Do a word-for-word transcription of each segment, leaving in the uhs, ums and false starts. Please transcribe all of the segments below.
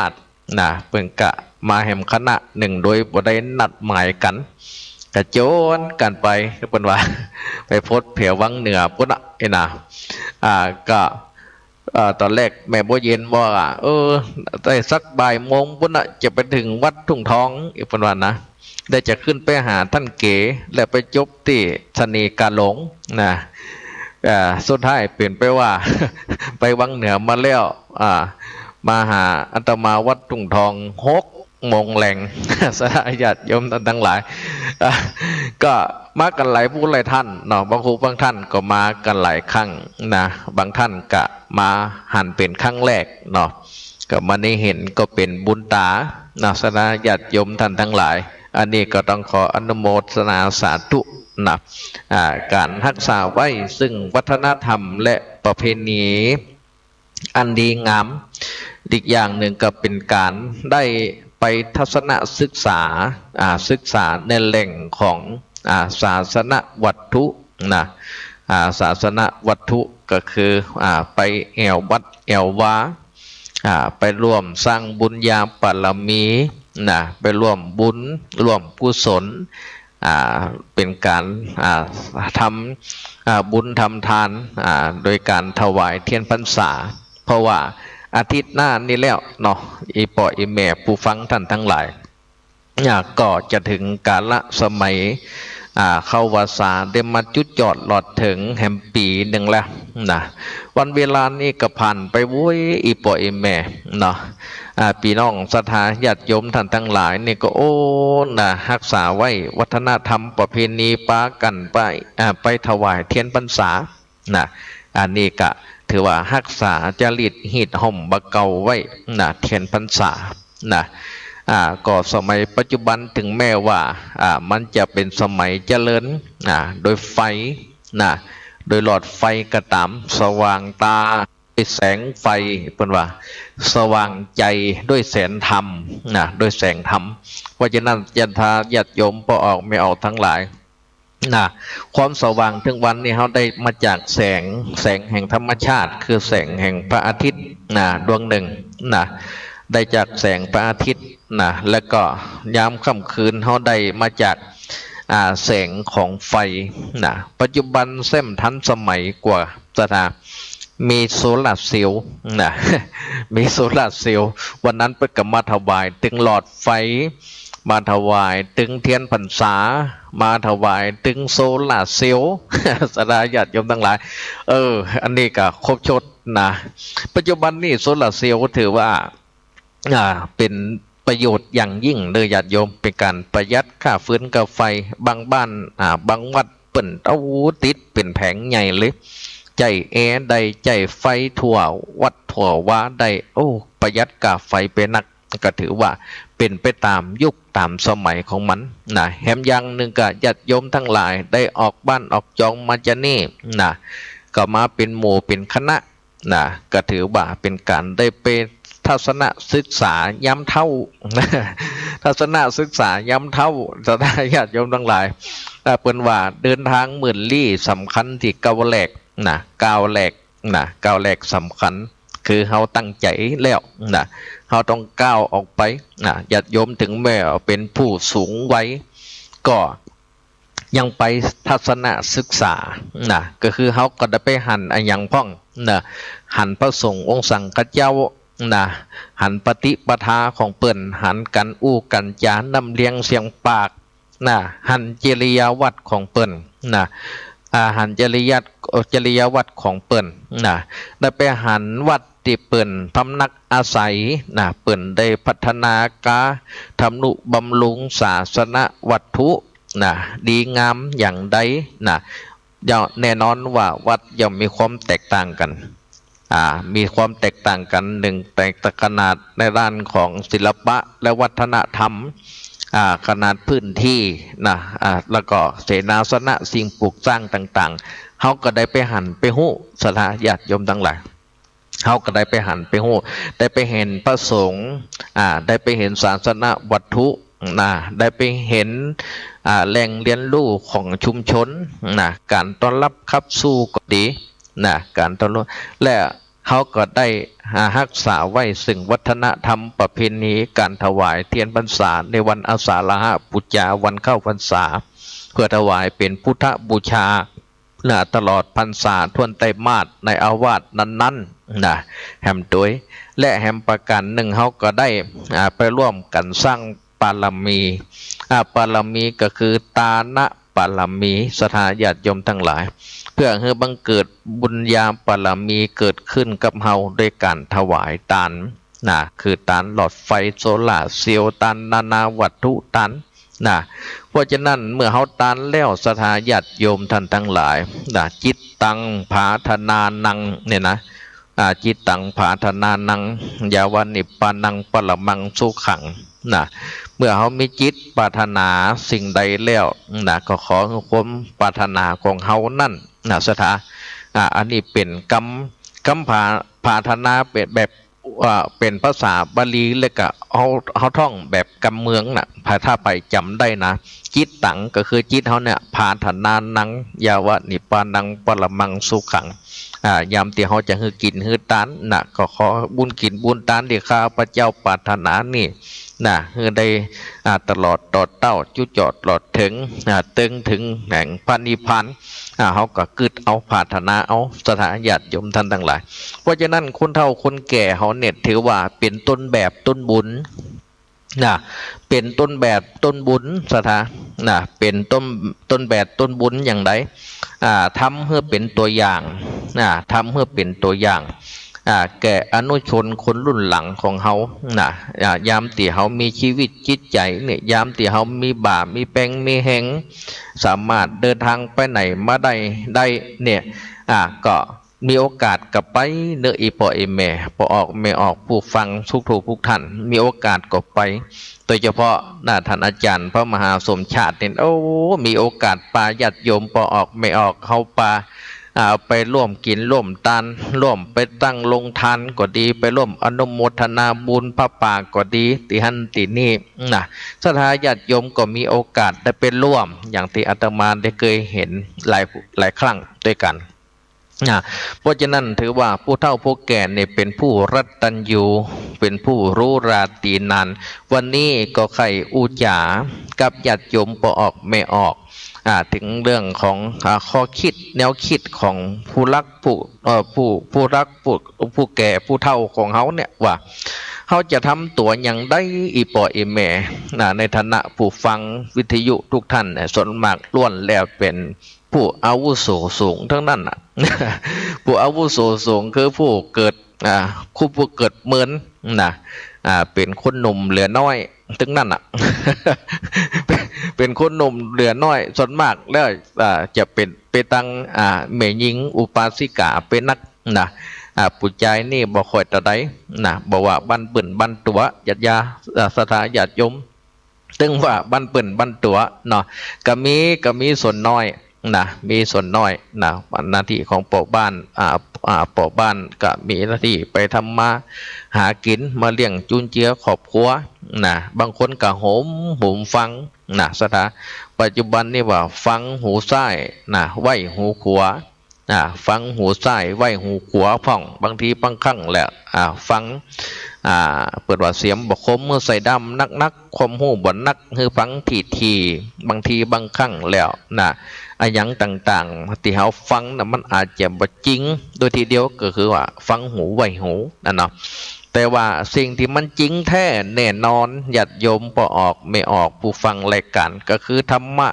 าดนะ เปิ้นก็มาแหมคณะนึ่งโดยบ่ได้นัดหมายกั๋น ก็จวนกั๋นไป เปิ้นว่า ไปพบแผววังเหนือปู้นน่ะ อี้นะ อ่า ก็ เอ่อ ต๋อนแรกแม่บัวเย็นว่า เออ ได้สักบ่ายโมงปู้นน่ะ จะไปเถิงวัดทุ่งทอง อี้เปิ้นว่านะ ได้จะขึ้นไปหาต้านเก๋ แล้วไปจบตี้สะเนียงกาหลงนะ เอ่อ สุดท้ายเป๋นไปว่า ไปวังเหนือมาแล้ว อ่า มาหาอาตมาวัดทุ่งทองหกโมงแลง สาญาติโยมต้านตังหลาย อ่า ก็มากั๋นหลายผู้หลายต้านเนาะ บางครูบางต้านก็มากั๋นหลายครั้งนะ บางต้านก็มาหันเป๋นครั้งแรกเนาะ ก็มาได้หันก็เป๋นบุญต๋านะ สาญาติโยมต้านตังหลาย อันนี้ก็ต้องขออนุโมทนาสาธุนะ อ่า ก๋านฮักษาไว้ซึ่งวัฒนธรรมและประเพณี อันดีงาม อีกอย่างนึ่งก็เป๋นก๋านได้ไปทัศนศึกษา อ่า ศึกษาในแหล่งของ อ่า ศาสนวัตถุนะ อ่า ศาสนวัตถุก็คือ อ่า ไปแอ่ววัดแอ่ววา อ่า ไปร่วมสร้างบุญญาบารมีนะ ไปร่วมบุญร่วมกุศล อ่า เป๋นก๋าน อ่า ทำ อ่า บุญทำทาน อ่า โดยก๋านถวายเตียนพรรษา เพราะว่าอาทิตย์หน้านี้แล้วเนาะ อี่ป้ออี่แม่ผู้ฟังต้านตังหลาย อ่า ก็จะเถิงกาละสมัย อ่า เข้าพรรษาได้มาจุ๊ดจอดหลอดเถิงแหมปี๋นึ่งแล้วนะ วันเวลานี้ก็ผ่านไปโว้ย อี่ป้ออี่แม่เนาะ อ่า ปี้น้องศรัทธาญาติโยมต้านตังหลายนี่ก็ โอ้ นะ ฮักษาไว้วัฒนธรรมประเพณีปากั๋นไป อ่า ไปถวายเตียนพรรษานะ อันนี้ก็ถือว่าฮักษาจารีตฮีตห่มบ่าเก่าไว้นะ เตียนพรรษานะ อ่า ก็สมัยปัจจุบันเถิงแม้ว่า อ่า มันจะเป๋นสมัยเจริญ อ่า โดยไฟนะ โดยหลอดไฟก็ต๋าม สว่างต๋า ด้วยแสงไฟ เปิ้นว่า สว่างใจ๋ด้วยแสงธรรมนะ ด้วยแสงธรรม เพราะฉะนั้นศรัทธาญาติโยมป้อออกแม่ออกตังหลายนะ ความสว่างตึงวันนี้เฮาได้มาจากแสง แสงแห่งธรรมชาติ คือแสงแห่งพระอาทิตย์นะ ดวงนึ่งนะ ได้จากแสงพระอาทิตย์นะ แล้วก็ยามค่ำคืนเฮาได้มาจาก อ่า แสงของไฟนะ ปัจจุบันแซ่มทันสมัยกว่า ศรัทธา มีโซลาร์เซลล์นะ มีโซลาร์เซลล์ วันนั้นเปิ้นก็มาถวายตึงหลอดไฟ มาถวายตึงเตียนพรรษา มาถวายตึงโซลาร์เซลล์ ศรัทธาญาติโยมตังหลาย เออ อันนี้ก็ครบชดนะ ปัจจุบันนี้โซลาร์เซลล์ถือว่า อ่า เป๋นประโยชน์อย่างยิ่งเด้อญาติโยม เป๋นก๋านประหยัดค่าฟืนค่าไฟ บางบ้าน อ่า บางวัดเปิ้น โอ้ ติดเป๋นแผงใหญ่เลย ใจ๊แอร์ได้ ใจ๊ไฟทั่ววัดทั่ววาได้ โอ้ ประหยัดค่าไฟไปนัก ก็ถือว่าเป๋นไปต๋ามยุคต๋ามสมัยของมันนะ แหมอย่างนึ่งก็ญาติโยมตังหลายได้ออกบ้านออกจองมาจะนี่นะ ก็มาเป๋นหมู่เป๋นคณะ นะ ก็ถือว่าเป๋นก๋านได้ไปทัศนศึกษายามเฒ่า ทัศนศึกษายามเฒ่า ศรัทธาญาติโยมตังหลาย อ่า เปิ้นว่าเดินทางหมื่นลี้สำคัญตี้ก้าวแรกนะ ก้าวแรกนะ ก้าวแรกสำคัญ คือเฮาตั้งใจ๋แล้วนะ เฮาต้องก้าวออกไปนะ ญาติโยมเถิงแม้เป๋นผู้สูงวัย ก็ ยังไปทัศนศึกษานะ ก็คือเฮาก็ได้ไปหันอะหยังพ่องนะ หันพระสงฆ์องค์สังฆเจ้านะ หันปฏิปทาของเปิ้น หันก๋านอู้ก๋านจ๋า น้ำเลียงเสียงปากนะ หันจริยาวัตรของเปิ้นนะ อ่า หันจริยะ จริยาวัตรของเปิ้นนะ ได้ไปหันวัดตี้เปิ้นพำนักอาศัยนะ เปิ้นได้พัฒนาก๋าทำนุบำรุงศาสนวัตถุ นะ ดีงามอย่างใดนะ ย่อมแน่นอนว่าวัดย่อมมีความแตกต่างกั๋น อ่า มีความแตกต่างกั๋น นึ่ง แตกต่างขนาดในด้านของศิลปะและวัฒนธรรม อ่า ขนาดพื้นตี้นะ อ่า แล้วก็เสนาสนะสิ่งปลูกสร้างต่างๆ เฮาก็ได้ไปหันไปฮู้ ศรัทธาญาติโยมตังหลาย เฮาก็ได้ไปหันไปฮู้ ได้ไปหันพระสงฆ์ อ่า ได้ไปหันศาสนวัตถุนะ ได้ไปหัน อ่า แหล่งเรียนรู้ของชุมชนนะ ก๋านต้อนรับขับสู้ก็ดีนะ ก๋านต้อนรับ และ เฮาก็ได้ อ่า ฮักษาไว้ซึ่งวัฒนธรรมประเพณีก๋านถวายเตียนพรรษาในวันอาสาฬหบูชา วันเข้าพรรษา เปื้อถวายเป๋นพุทธบูชา นะ ตลอดพรรษาถ้วนไตรมาสในอาวาสนั้นๆ นะ แหมตวย และแหมประก๋านนึ่งเฮาก็ได้ อ่า ไปร่วมกั๋นสร้างบารมี อ่า บารมีก็คือตานะบารมี ศรัทธาญาติโยมตังหลาย เปื้อหื้อบังเกิดบุญญาบารมีเกิดขึ้นกับเฮาโดยก๋านถวายตาน นะ คือตานหลอดไฟโซลาร์เซลล์ ตานนานาวัตถุ ตาน นะ เพราะฉะนั้นเมื่อเฮาตานแล้ว ศรัทธาญาติโยมต้านตังหลาย นะ จิตตัง ผาถนานัง เนี่ยนะ อ่า จิตตัง ผาถนานัง ยาวะนิพพานัง ปรมังสุขัง นะ เมื่อเฮามีจิตปรารถนาสิ่งใดแล้ว นะ ก็ขอหื้อความปรารถนาของเฮานั้น นะ ศรัทธา อ่า อันนี้เป๋นกำ กำผา ผาถนาเป๋นแบบ อ่า เป๋นภาษาบาลี แล้วก็เฮา เฮาท่องแบบกำเมืองน่ะ ถ้าไปจ๋ำได้นะ จิตตัง ก็คือจิตเฮาเนี่ย ผาถนานัง ยาวะนิพพานัง ปรมังสุขัง อ่า ยามตี้เฮาจะหื้อกิ๋นหื้อตานน่ะ ก็ขอบุญกิ๋นบุญตานตี้ข้าพเจ้าปรารถนานี่ นะ หื้อได้ อ่า ตลอดต่อเต้า จุจอดตลอดเถิง อ่า เติงเถิงแห่งพระนิพพาน อ่า เฮาก็กึ๊ดเอา ผาถนาเอา ศรัทธาญาติโยมต้านตังหลาย เพราะฉะนั้นคนเฒ่าคนแก่เฮาเนี่ยถือว่าเป๋นต้นแบบต้นบุญ นะ เป๋นต้นแบบต้นบุญ ศรัทธา นะ เป๋นต้น ต้นแบบต้นบุญอย่างใด อ่า ทำหื้อเป๋นตั๋วอย่าง นะ ทำหื้อเป๋นตั๋วอย่าง อ่า แก่อนุชนคนรุ่นหลังของเฮา นะ อ่า ยามตี้เฮามีจีวิตจิตใจ๋เนี่ย ยามตี้เฮามีบ่ามีแปงมีแฮง สามารถเดินตางไปไหนมาได้ ได้เนี่ย อ่า ก็มีโอกาสก็ไปเนาะ อี่ป้ออี่แม่ ป้อออกแม่ออก ผู้ฟังทุกๆ ท่าน มีโอกาสก็ไป โดยเฉพาะนะ ต้านอาจ๋ารย์พระมหาสมชาติเนี่ย โอ้ มีโอกาสปาญาติโยมป้อออกแม่ออก เฮาปา อ่า ไปร่วมกิ๋นร่วมตาน ร่วมไปตั้งโฮงตานก็ดี ไปร่วมอนุโมทนาบุญผ้าป่าก็ดี ตี้หั้นตี้นี่นะ ศรัทธาญาติโยมก็มีโอกาสได้ไปร่วม อย่างตี้อาตมาได้เกยหันหลาย หลายครั้งตวยกั๋นนะ เพราะฉะนั้นถือว่าผู้เฒ่าผู้แก่เนี่ยเป๋นผู้กตัญญู เป๋นผู้รู้ราตรีนาน วันนี้ก็ใค่อู้จ๋ากับญาติโยมป้อออกแม่ออก อ่า เถิงเรื่องของ อ่า ข้อคิดแนวคิดของผู้หลักผู้ เอ่อ ผู้ ผู้หลักผู้ ผู้แก่ผู้เฒ่าของเฮาเนี่ยว่า เฮาจะทำตั๋วอย่างใด อี่ป้ออี่แม่ นะ ในฐานะผู้ฟังวิทยุทุกท่านเนี่ย ส่วนมากล้วนแล้วเป๋นผู้อาวุโสสูงตังนั้นน่ะ ผู้อาวุโสสูงคือผู้เกิด อ่า คือผู้เกิดเมินนะ อ่า เป๋นคนหนุ่มเหลือน้อยตังนั้นน่ะ เป๋นคนหนุ่มเหลือน้อย ส่วนมากแล้ว อ่า จะเป๋นไปตาง อ่า แม่ญิงอุบาสิกาเป๋นนักนะ อ่า ผู้จายนี่บ่ค่อยเต้าใดนะ บ่ว่าบ้านเปิ้นบ้านตั๋ว ญาติญาติ อ่า ศรัทธาญาติโยม ตึงว่าบ้านเปิ้นบ้านตั๋วเนาะ ก็มี ก็มีส่วนน้อยนะ มีส่วนน้อยนะ หน้าตี้ของป้อบ้าน อ่า อ่า ป้อบ้านก็มีหน้าตี้ไปทำมาหากิ๋น มาเลี้ยงจุนเจือครอบครัวนะ บางคนก็โหม โหมฟังนะ ศรัทธา ปัจจุบันนี่ว่าฟังหูซ้ายนะ ไว้หูขวา อ่า ฟังหูซ้ายไว้หูขวาพ่อง บางทีบางครั้งแหละ อ่า ฟัง อ่า เปิ้นว่าเสียมบ่คม เมื่อใส่ด้ามนักๆ ความฮู้บ่นัก หื้อฟังถี่ๆ บางทีบางครั้งแล้วนะ อะหยังต่างๆ ตี้เฮาฟังน่ะ มันอาจจะบ่จริงโดยทีเดียว ก็คือว่าฟังหูไว้หูนั่นเนาะ แต่ว่าสิ่งตี้มันจริงแท้แน่นอน ญาติโยมป้อออกแม่ออก ผู้ฟังรายก๋าน ก็คือธรรมะ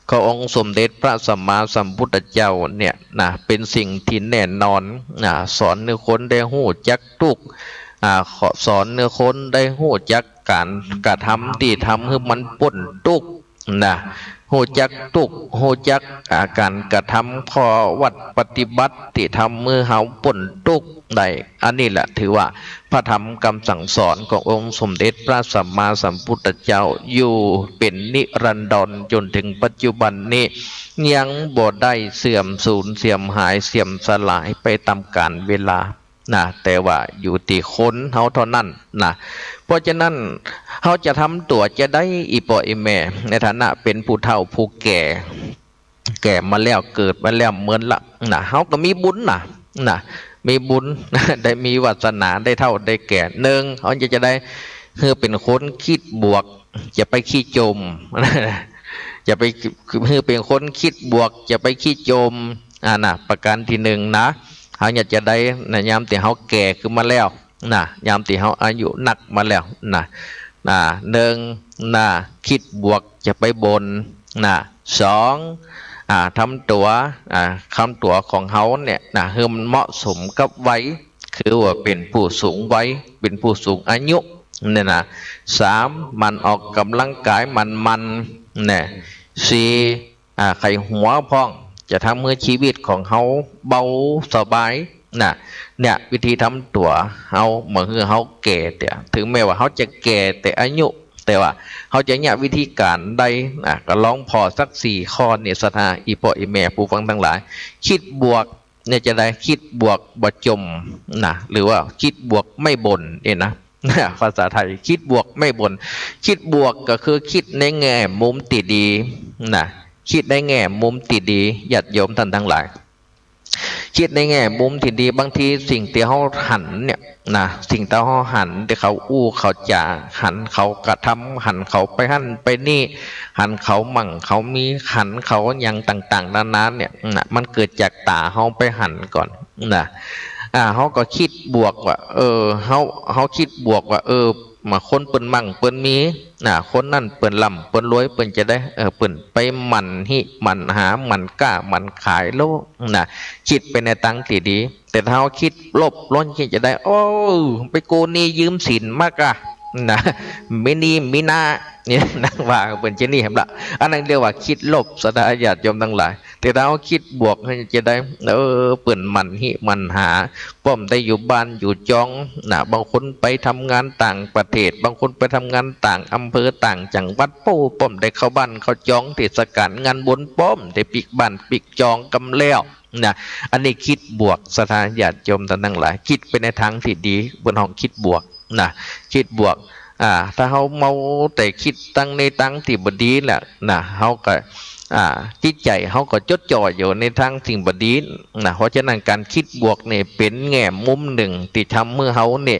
ขององค์สมเด็จพระสัมมาสัมพุทธเจ้าเนี่ยนะ เป๋นสิ่งตี้แน่นอนนะ สอนหื้อคนได้ฮู้จักทุกข์ อ่า ขอสอนหื้อคนได้ฮู้จักก๋านกระทำตี้ทำหื้อมันป๊นทุกข์นะ ฮู้จักทุกข์ ฮู้จัก อ่า ก๋านกระทำข้อวัตรปฏิบัติตี้ทำหื้อเฮาป๊นทุกข์ได้ อันนี้แหละถือว่า พระธรรมกำสั่งสอนขององค์สมเด็จพระสัมมาสัมพุทธเจ้าอยู่เป๋นนิรันดรจ๋นเถิงปัจจุบันนี้ ยังบ่ได้เสื่อมสูญ เสื่อมหาย เสื่อมสลายไปต๋ามกาลเวลานะ แต่ว่าอยู่ตี้คนเฮาเต้านั้นนะ เพราะฉะนั้นเฮาจะทำตั๋วจะใด อี่ป้ออี่แม่ ในฐานะเป๋นผู้เฒ่าผู้แก่ แก่มาแล้ว เกิดมาแล้ว เมินละนะ เฮาก็มีบุญนะ นะ มีบุญ ได้มีวาสนา ได้เฒ่าได้แก่ นึ่ง เฮาจะ จะได้หื้อเป๋นคนกึ๊ดบวก จะไปขี้จ๋ม จะไปหื้อเป๋นคนกึ๊ดบวก จะไปขี้จ๋ม อ่า นะ ประก๋านตี้นึ่งนะ เฮาจะ จะได้นะ ยามตี้เฮาแก่ขึ้นมาแล้วนะ ยามตี้เฮาอายุนักมาแล้วนะ นะ นึ่งนะ กึ๊ดบวก จะไปบ่นนะ สอง อ่า ทำตั๋ว อ่า ทำตั๋วของเฮาเนี่ยนะ หื้อมันเหมาะสมกับวัย คือว่าเป๋นผู้สูงวัย เป๋นผู้สูงอายุเนี่ยนะ สาม หมั่นออกก๋ำลังก๋าย หมั่น หมั่นเนี่ย สี่ อ่า ใค่หัวพ่อง จะทำหื้อชีวิตของเฮาเบาสบายนะ เนี่ย วิธีทำตั๋วเฮา บ่หื้อเฮาแก่เตี้ย เถิงแม้ว่าเฮาจะแก่แต่อายุ แต่ว่าเฮาจะเยียะวิธีก๋านใดนะ ก็ลองผ่อสักสี่ข้อนี่ ศรัทธาอี่ป้ออี่แม่ผู้ฟังตังหลาย กึ๊ดบวกเนี่ยจะได้ กึ๊ดบวกบ่จ๋มนะ หรือว่ากึ๊ดบวกไม่บ่นเนี่ยนะ ภาษาไทย กึ๊ดบวกไม่บ่น กึ๊ดบวกก็คือกึ๊ดในแง่มุมตี้ดีนะ กึ๊ดในแง่มุมตี้ดี ญาติโยมต้านตังหลาย กึ๊ดในแง่มุมตี้ดี บางทีสิ่งตี้เฮาหันเนี่ยนะ สิ่งตี้เฮาหันตี้เขาอู้เขาจ๋า หันเขากระทำ หันเขาไปหั้นไปนี่ หันเขามั่งเขามี หันเขาหยังต่างๆ นานาเนี่ยนะ มันเกิดจากต๋าเฮาไปหันก่อนนะ อ่า เฮาก็กึ๊ดบวกว่า เออ เฮา เฮากึ๊ดบวกว่า เออ มาคนเปิ้นมั่งเปิ้นมีนะ คนนั้นเปิ้นร่ำเปิ้นรวย เปิ้นจะได้ เออ เปิ้นไปหมั่นฮิหมั่นหา หมั่นก้าหมั่นขายโลนะ กึ๊ดไปในตางตี้ดี แต่ถ้าเฮากึ๊ดลบ ล้นกึ๊ดจะได้ โอ้ ไปกู้หนี้ยืมสินมากะนะ มีหนี้มีหน้าเนี่ยนะ ว่าเปิ้นจะนี่แหมละ อันนั้นเรียกว่ากึ๊ดลบ ศรัทธาญาติโยมตังหลาย แต่ถ้าเฮากึ๊ดบวกจะได้ เออ เปิ้นหมั่นฮิหมั่นหา ป้อมได้อยู่บ้านอยู่จองนะ บางคนไปทำงานต่างประเทศ บางคนไปทำงานต่างอำเภอต่างจังหวัด โป้ ป้อมได้เข้าบ้านเข้าจอง เทศกาลงานบุญ ป้อมได้ปิ๊กบ้านปิ๊กจองกำแล้วนะ อันนี้กึ๊ดบวก ศรัทธาญาติโยมต้านตังหลาย กึ๊ดไปในตางตี้ดี เปิ้นฮ้องกึ๊ดบวกนะ กึ๊ดบวก อ่า ถ้าเฮามัวแต่กึ๊ดตางในตางตี้บ่ดีแหละนะ เฮาก็ อ่า จิตใจ๋เฮาก็จดจ่ออยู่ในตางตี้บ่ดีนะ เพราะฉะนั้นก๋านกึ๊ดบวกนี่เป๋นแง่มุมนึ่งตี้ทำหื้อเฮานี่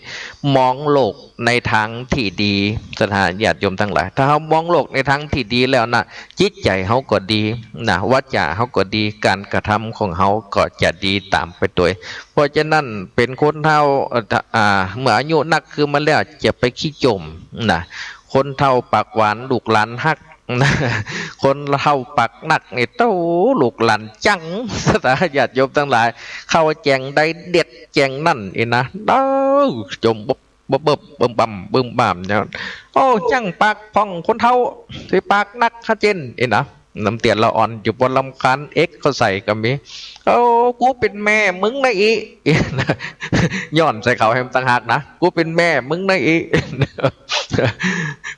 มองโลกในตางตี้ดี ศรัทธาญาติโยมตังหลาย ถ้าเฮามองโลกในตางตี้ดีแล้วนะ จิตใจ๋เฮาก็ดีนะ วาจ๋าเฮาก็ดี ก๋านกระทำของเฮาก็จะดีต๋ามไปตวย เพราะฉะนั้นเป๋นคนเฒ่า เอ่อ อ่า เมื่ออายุนักขึ้นมาแล้วจะไปขี้จ๋มนะ คนเฒ่าปากหวานลูกหลานฮักนะ คนเฒ่าปากหนักนี่ โต้ ลูกหลานจั้ง ศรัทธาญาติโยมตังหลาย เข้าแจ้งได้เด็ดแจ้งนั่นอี้นะ เต้า จ๋ม เบิ่มเบิ่มเบิ่มบ่ำเบิ่มบ่ำเนี่ย โอ้ จั้งปากพ่องคนเฒ่า ตี้ปากหนักขะเจนอี้นะ น้ำเตี้ยละอ่อนอยู่บ่รำคาญ เอ็กเข้าใส่ก็มี โอ้ กูเป๋นแม่มึงนะอี้ อี้นะ ย้อนใส่เขาแหมต่างหากนะ กูเป๋นแม่มึงนะอี้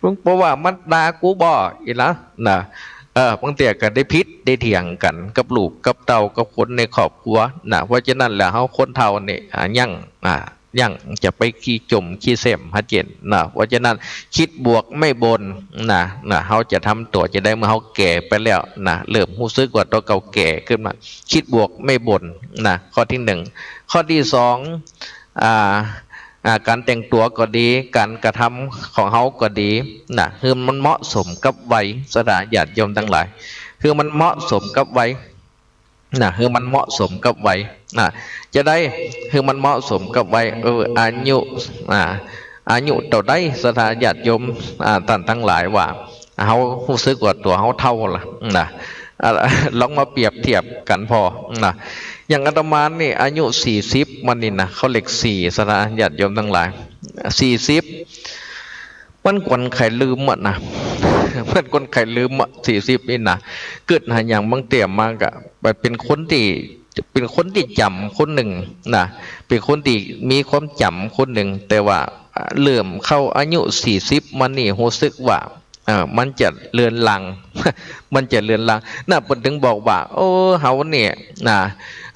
มึงบ่ว่ามันด่ากูบ่อี้นะ นะ เออ บางเตื้อก็ได้ผิดได้เถียงกั๋นกับลูกกับเต้ากับคนในครอบครัวนะ เพราะฉะนั้นแล้วเฮาคนเฒ่านี่ อ่า ยั้ง อ่า ยั้งจะไปขี้จ๋มขี้เส้มหาเจนนะ เพราะฉะนั้นกึ๊ดบวกไม่บ่นนะ นะ เฮาจะทำตั๋วจะได้เมื่อเฮาแก่ไปแล้วนะ เริ่มฮู้สึกว่าตั๋วเก่าแก่ขึ้นมา กึ๊ดบวกไม่บ่นนะ ข้อตี้นึ่ง ข้อตี้สอง อ่า อ่า ก๋านแต่งตั๋วก็ดี ก๋านกระทำของเฮาก็ดีนะ หื้อมันเหมาะสมกับวัย ศรัทธาญาติโยมตังหลาย หื้อมันเหมาะสมกับวัย นะ หื้อมันเหมาะสมกับวัย นะ จะได้หื้อมันเหมาะสมกับวัย เออ อายุ อ่า อายุเต้าใด ศรัทธาญาติโยม อ่า ต้านตังหลายว่า เฮาฮู้สึกว่าตั๋วเฮาเฒ่าละ นะ อ่า ลองมาเปรียบเทียบกั๋นผ่อ นะ อย่างอาตมานี่อายุสี่สิบมานี่นะ เขาเลขสี่ ศรัทธาญาติโยมตังหลาย สี่สิบ มันกวนใค่ลืมอะนะ มันกวนใค่ลืมอะ สี่สิบนี่นะ กึ๊ดหาอย่างบางเตื้อมาก็เป๋นคนตี้ เป๋นคนตี้จ๋ำคนนึ่งนะ เป๋นคนตี้มีความจ๋ำคนนึ่ง แต่ว่าเริ่มเข้าอายุสี่สิบมานี่ฮู้สึกว่า เอ่อ มันจะเลือนลาง มันจะเลือนลาง นะ เปิ้นเถิงบอกว่า โอ้ เฮาเนี่ย นะ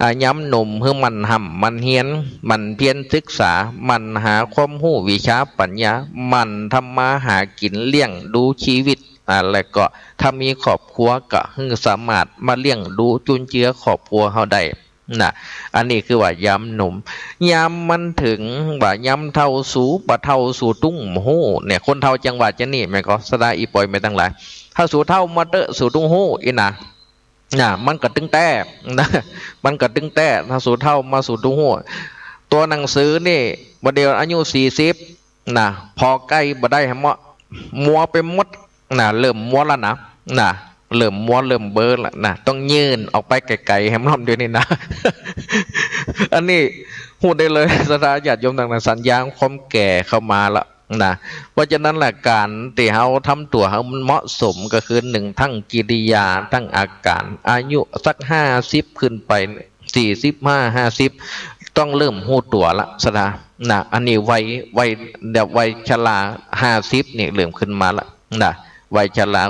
อ่า ยามหนุ่มหื้อหมั่นฮ่ำหมั่นเฮียน หมั่นเพียรศึกษา หมั่นหาความฮู้วิชาปัญญา หมั่นทำมาหากิ๋นเลี้ยงดูชีวิต อ่า แล้วก็ถ้ามีครอบครัวก็หื้อสามารถมาเลี้ยงดูจุนเจือครอบครัวเฮาได้ นะ อันนี้คือว่ายามหนุ่ม ยามมันเถิงว่ายามเฒ่าสูบ่เฒ่าสูตุ้งบ่ฮู้เนี่ย คนเฒ่าจังว่าจะนี่แม่นก่อ ศรัทธาอี่ป้ออี่แม่ตังหลาย ถ้าสูเฒ่ามาเต๊อะสูตุ้งฮู้อี้นะ นะ มันก็ตึงแต๊ นะ มันก็ตึงแต๊ ถ้าสูเฒ่ามาสูตุ้งฮู้ ตั๋วหนังสือนี่ บ่าเดี่ยวอายุสี่สิบ นะ ผ่อใก้บ่ได้แหมเนาะ มัวไปหมด นะ เริ่มมัวแล้วนะ นะ เริ่มมัวเริ่มเบลอแล้วนะ ต้องยื่นออกไปไก๋ๆ แหมเนาะ เดี๋ยวนี้นะ อันนี้ฮู้ได้เลย ศรัทธาญาติโยมตังหลาย สัญญาณความแก่เข้ามาละ นะ เพราะฉะนั้นแหละ ก๋านตี้เฮาทำตั๋วเฮามันเหมาะสมก็คือ นึ่ง ตึงกิริยา ตึงอาก๋าน อายุสักห้าสิบขึ้นไป สี่สิบห้า ห้าสิบ ต้องเริ่มฮู้ตั๋วละ ศรัทธา นะ อันนี้วัย วัย แบบวัยชรา ห้าสิบ นี่เริ่มขึ้นมาละ นะ วัยชรา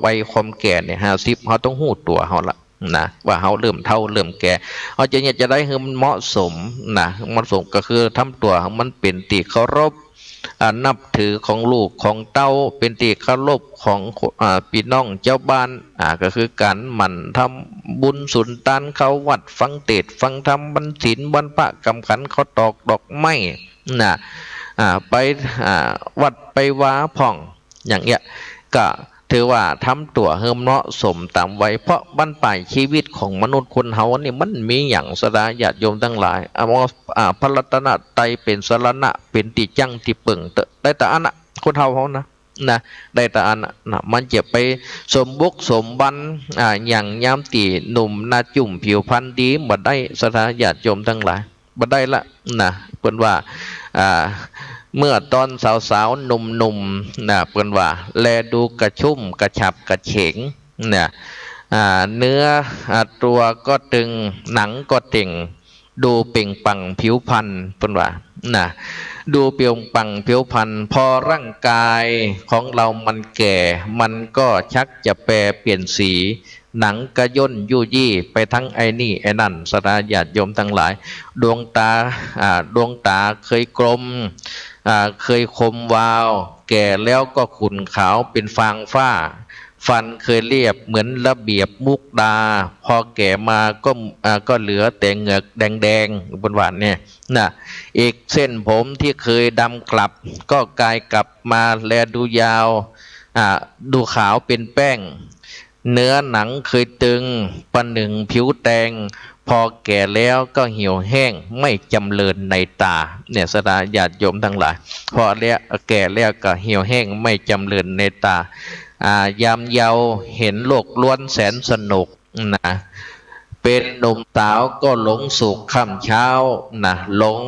วัยความแก่เนี่ย ห้าสิบ เฮาต้องฮู้ตั๋วเฮาละ นะ ว่าเฮาเริ่มเฒ่าเริ่มแก่ เฮาจะเนี่ยจะได้หื้อมันเหมาะสม นะ เหมาะสมก็คือทำตั๋วหื้อมันเป๋นตี้เคารพ อ่า นับถือของลูกของเต้า เป๋นตี้เคารพของ อ่า ปี้น้องจาวบ้าน อ่า ก็คือก๋านหมั่นทำบุญสุนตาน เข้าวัดฟังเตสน์ฟังธรรม วันศีลวันพระกำขัน เข้าตอกดอกไม้ นะ อ่า ไป อ่า วัดไปวาพ่อง อย่างเนี้ย ก็ถือว่าทำตั๋วหื้อเหมาะสมต๋ามวัย เพราะบั้นปลายชีวิตของมนุษย์คนเฮานี่มันมีหยัง ศรัทธาญาติโยมตังหลาย เอาว่า อ่า พระรัตนตรัยเป๋นสรณะ เป๋นตี้จั้งตี้เปิงเต๊อะ ได้ต๋าอั้นนะ คนเฒ่าเฮานะ นะ ได้ต๋าอั้นนะ นะ มันจะไปสมบุกสมบัน อ่า อย่างยามตี้หนุ่มหน้าจุ่มผิวพรรณดีบ่ได้ ศรัทธาญาติโยมตังหลาย บ่ได้ละ นะ เปิ้นว่า อ่า เมื่อต๋อนสาวๆ หนุ่มๆ นะ เปิ้นว่า แลดูกระชุ่มกระฉับกระเฉง นะ อ่า เนื้อ อ่า ตั๋วก็ตึง หนังก็เต่ง ดูเปล่งปลั่งผิวพรรณ เปิ้นว่า นะ ดูเปล่งปลั่งผิวพรรณ พอร่างกายของเฮามันแก่ มันก็ชักจะแปรเปลี่ยนสี หนังก็ย่นยุยี่ไปตึงไอ้นี่ไอ้นั่น ศรัทธาญาติโยมตังหลาย ดวงต๋า อ่า ดวงต๋าเคยกลม อ่า เคยคมวาว แก่แล้วก็ขุ่นขาวเป๋นฟางฝ้า ฟันเคยเรียบเหมือนระเบียบมุกดา พอแก่มาก็ อ่า ก็เหลือแต่เหงือกแดงๆ เปิ้นว่าเนี่ย นะ อีกเส้นผมที่เคยดำกลับ ก็กลายกลับมาแลดูยาว อ่า ดูขาวเป๋นแป้ง เนื้อหนังเคยตึง ประหนึ่งผิวแตง พอแก่แล้วก็เหี่ยวแห้งไม่จำเริญในต๋า เนี่ย ศรัทธาญาติโยมตังหลาย พอแล้ว แก่แล้วก็เหี่ยวแห้งไม่จำเริญในต๋า อ่า ยามเยาว์เห็นโลกล้วนแสนสนุก นะ เป๋นหนุ่มสาวก็หลงสุขค่ำเช้า นะ หลง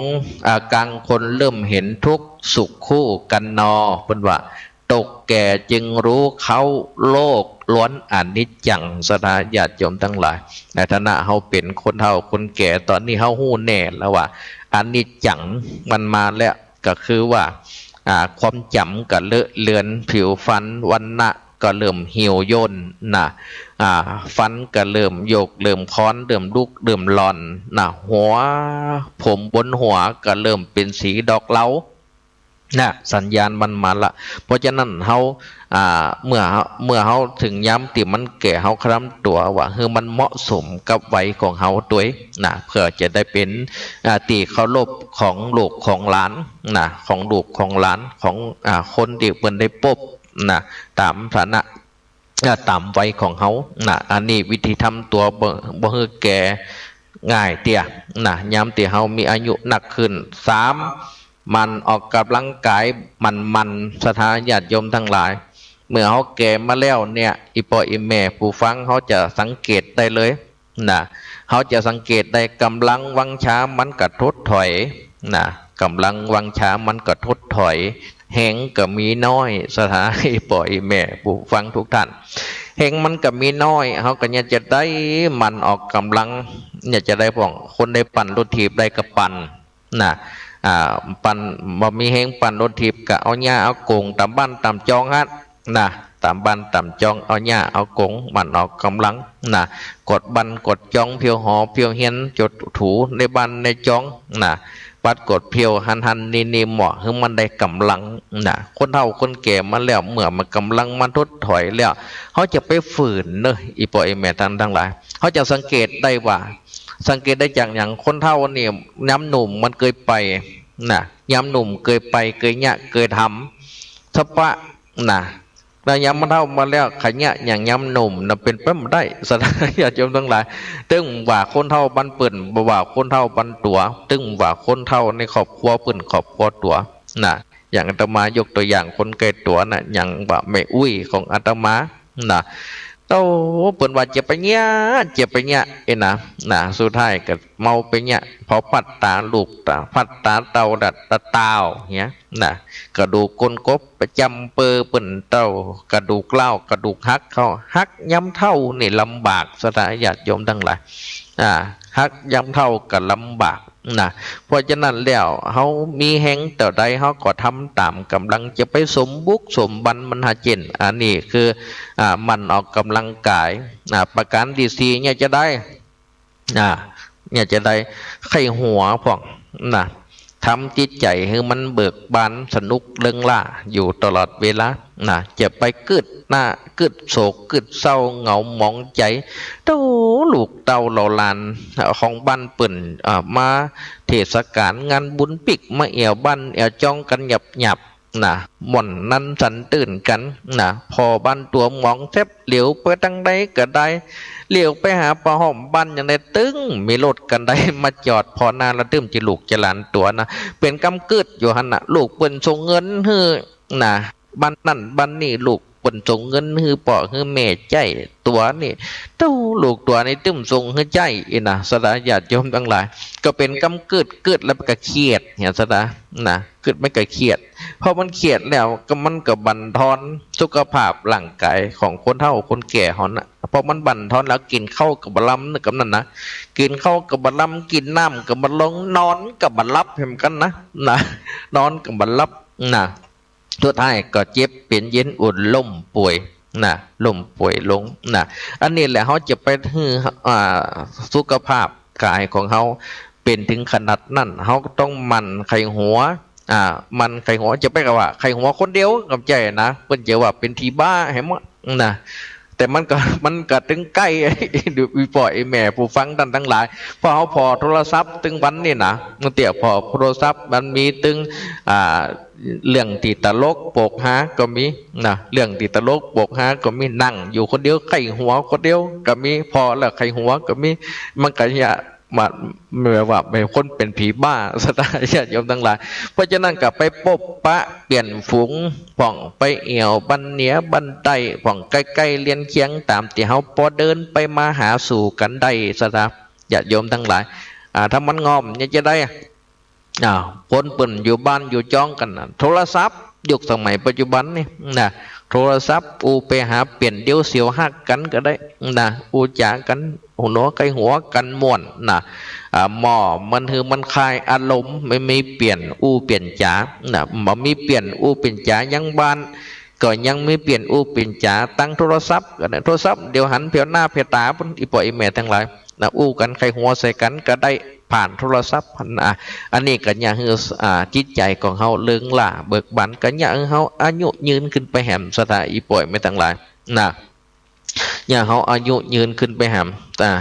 อ่า กลางคนเริ่มเห็นทุกข์ สุขคู่กันนอ เปิ้นว่า ตกแก่จึงรู้เข้าโลกล้วนอนิจจัง ศรัทธาญาติโยมตังหลาย ในฐานะเฮาเป๋นคนเฒ่าคนแก่ ต๋อนนี้เฮาฮู้แน่แล้วว่า อนิจจังมันมาแล้ว ก็คือว่า อ่า ความจ๋ำก็เลอะเลือน ผิวพรรณวรรณะก็เริ่มเหี่ยวย่นนะ อ่า ฟันก็เริ่มโยก เริ่มค้อน เริ่มลุก เริ่มหล่อนนะ หัวผมบนหัวก็เริ่มเป๋นสีดอกเหลานะ สัญญาณมันมาละ เพราะฉะนั้นเฮา อ่า เมื่อ เมื่อเฮาเถิงยามตี้มันแก่ เฮาก็ทำตั๋วว่าหื้อมันเหมาะสมกับวัยของเฮาตวยนะ เปื้อจะได้เป๋น อ่า ตี้เคารพของลูกของหลานนะ ของลูกของหลาน ของ อ่า คนตี้เปิ้นได้ปบนะ ต๋ามฐานะ อ่า ต๋ามวัยของเฮานะ อันนี้วิธีทำตั๋วบ่ บ่หื้อแก่ง่ายเตื้อนะ ยามตี้เฮามีอายุนักขึ้น สาม หมั่นออกก๋ำลังก๋ายหมั่นๆ ศรัทธาญาติโยมตังหลาย เมื่อเฮาแก่มาแล้วเนี่ย อี่ป้ออี่แม่ผู้ฟัง เฮาจะสังเกตได้เลย นะ เฮาจะสังเกตได้ ก๋ำลังวังชามันก็ถดถอยนะ ก๋ำลังวังชามันก็ถดถอย แฮงก็มีน้อย ศรัทธาอี่ป้ออี่แม่ผู้ฟังทุกท่าน แฮงมันก็มีน้อย เฮาก็เนี่ยจะได้หมั่นออกก๋ำลัง เนี่ยจะได้พ่อง คนได้ปั่นรถถีบได้ก็ปั่น นะ อ่า ปั่น บ่มีแฮงปั่นรถถีบก็เอาหญ้าเอาก๋งต๋ามบ้านต๋ามจองหั้นนะ ต๋ามบ้านต๋ามจอง เอาหญ้าเอาก๋งหมั่นออกก๋ำลังนะ กวาดบ้านกวาดจอง เผียวหอเผียวเฮียน จุดถูในบ้านในจองนะ ปัดกวาดเผียวหันๆ นี่ๆ หมอ หื้อมันได้ก๋ำลังนะ คนเฒ่าคนแก่มาแล้ว เมื่อมันก๋ำลังมันถดถอยแล้ว เฮาจะไปฝืนเนาะ อี่ป้ออี่แม่ตัง ตังหลาย เฮาจะสังเกตได้ว่า สังเกตได้จากหยัง คนเฒ่านี่ ยามหนุ่มมันเกยไป นะ ยามหนุ่มเกยไป เกยเยียะ เกยทำ สะปะ นะ แล้วยามมันเฒ่ามาแล้ว ใค่เยียะหยังยามหนุ่มนะ เป๋นไปบ่ได้ ศรัทธาญาติโยมตังหลาย ตึงว่าคนเฒ่าบ้านเปิ้น บ่ว่าคนเฒ่าบ้านตั๋ว ตึงว่าคนเฒ่าในครอบครัวเปิ้น ครอบครัวตั๋ว นะ อย่างอาตมายกตั๋วอย่างคนใก้ตั๋วนะ อย่างว่าแม่อุ๊ยของอาตมา นะ โอ้ เปิ้นว่าจะไปเยียะ จะไปเยียะ เอ้ยนะ นะ สุดท้ายก็เมาไปเยียะ พอพัดต๋าลูกต๋า พัดต๋าเต้าดัดต๋าเต้าเหีย นะ กระดูกก้นกบประจ๋ำเปื้อเปิ้นเต้า กระดูกร้าว กระดูกหักเข้า หักยามเฒ่านี่ลำบาก ศรัทธาญาติโยมตังหลาย อ่า หักยามเฒ่าก็ลำบาก นะ เพราะฉะนั้นแล้ว เฮามีแฮงเต้าใด เฮาก็ทำต๋ามก๋ำลัง จะไปสมบุกสมบันมันหาเจ๋น อันนี้คือ อ่า หมั่นออกก๋ำลังกาย อ่า ประก๋านตี้สี่เนี่ยจะได้ อ่า เนี่ยจะได้ใค่หัวพ่อง นะ ทำจิตใจ๋หื้อมันเบิกบานสนุกเริงร่าอยู่ตลอดเวลา นะ จะไปกึ๊ดหน้ากึ๊ดโศกกึ๊ดเศร้าเหงาหมองใจ๋ เต้าลูกเต้าเหล่าหลานของบ้านเปิ้น อ่า มาเทศกาลงานบุญปิ๊ก มาแอ่วบ้านแอ่วจ้องกั๋นหยับๆ นะ ม่วนสันตื่นกั๋น นะ ผ่อบ้านตั๋วหมองแซบ เหลียวไปตางใดก็ได้ เหลียวไปหาป้าห้อมบ้านอย่างใด ตึงมีรถคันใดมาจอดผ่อหน้า แล้วตึงจะลูกจะหลานตั๋วนะ เป๋นกำกึ๊ดอยู่หั้นนะ ลูกเปิ้นส่งเงินหื้อ นะ บ้านนั้นบ้านนี้ ลูกเปิ้นส่งเงินหื้อป้อหื้อแม่ใจ๊ตั๋วนี่ เต้าลูกตั๋วนี่ตึงส่งหื้อใจ๊ อี้นะ ศรัทธาญาติโยมตังหลาย ก็เป๋นกำกึ๊ด กึ๊ดแล้วมันก็เคียดเนี่ย ศรัทธา นะ กึ๊ดมันก็เคียด พอมันเคียดแล้วก็มันก็บั่นทอนสุขภาพร่างกายของคนเฒ่าคนแก่เฮานะ พอมันบั่นทอนแล้ว กิ๋นข้าวก็บ่ลำนะ กำนั้นนะ กิ๋นข้าวก็บ่ลำ กิ๋นน้ำก็บ่ลง นอนก็บ่หลับเหมือนกั๋นนะ นะ นอนก็บ่หลับ นะ สุดท้ายก็เจ็บเป๋นเย็นอุ่น ล้มป่วย นะ ล้มป่วยลง นะ อันนี้แหละ เฮาจะไปหื้อ อ่า สุขภาพกายของเฮาเป๋นเถิงขนาดนั้น เฮาก็ต้องหมั่นใค่หัว อ่า หมั่นใค่หัว จะไปกะว่าใค่หัวคนเดียวก็บ่ใจ้นะ เปิ้นจะว่าเป๋นผีบ้าแหมนะ แต่มันก็ มันก็ตึงใก้ ดู อีป้ออีแม่ผู้ฟังต้านตังหลาย เพราะเฮาผ่อโทรศัพท์ตึงวันนี่นะ เมื่อเตื้อผ่อโทรศัพท์มันมีตึง อ่า เรื่องตี้ตลกโปกฮาก็มีนะ เรื่องตี้ตลกโปกฮาก็มี นั่งอยู่คนเดียวใค่หัวคนเดียวก็มี ผ่อแล้วใค่หัวก็มี มันก็อย่ามา แบบว่าเป๋นคนเป๋นผีบ้า ศรัทธาญาติโยมตังหลาย เพราะฉะนั้นก็ไปปบปะเปื้อนฝูงพ่อง ไปแอ่วบ้านเหนือบ้านใต้พ่อง ใก้ๆ เรือนเคียง ต๋ามตี้เฮาปอเดินไปมาหาสู่กั๋นได้ ศรัทธาญาติโยมตังหลาย อ่า ถ้ามันง่อมเนี่ยจะได้ อ่า คนเปิ้นอยู่บ้านอยู่จ้องกั๋นนะ โทรศัพท์ ยุคสมัยปัจจุบันนี่นะ โทรศัพท์ อู้ไปหาเปื้อนเดียวเสียวฮักกั๋นก็ได้นะ อู้จ๋ากั๋น หัวหนัวใก้หัวกั๋นม่วนนะ อ่า หม้อมันหื้อมันคายอารมณ์ ไม่มีเปื้อนอู้เปื้อนจ๋านะ บ่มีเปื้อนอู้เปื้อนจ๋ายังบ้าน ก็ยังมีเปื้อนอู้เปื้อนจ๋าตางโทรศัพท์กั๋นนะ โทรศัพท์เดี๋ยวหันแผวหน้าแผวต๋าปุ้น อีป้ออีแม่ตังหลาย นะ อู้กั๋นใค่หัวใส่กั๋นก็ได้ผ่านโทรศัพท์นะ อันนี้ก็เยียะหื้อ อ่า จิตใจ๋ของเฮาเริงร่าเบิกบาน ก็เยียะหื้อเฮาอายุยืนขึ้นไปแหม ศรัทธาอีป้ออีแม่ตังหลายนะ เยียะหื้อเฮาอายุยืนขึ้นไปแหม อ่า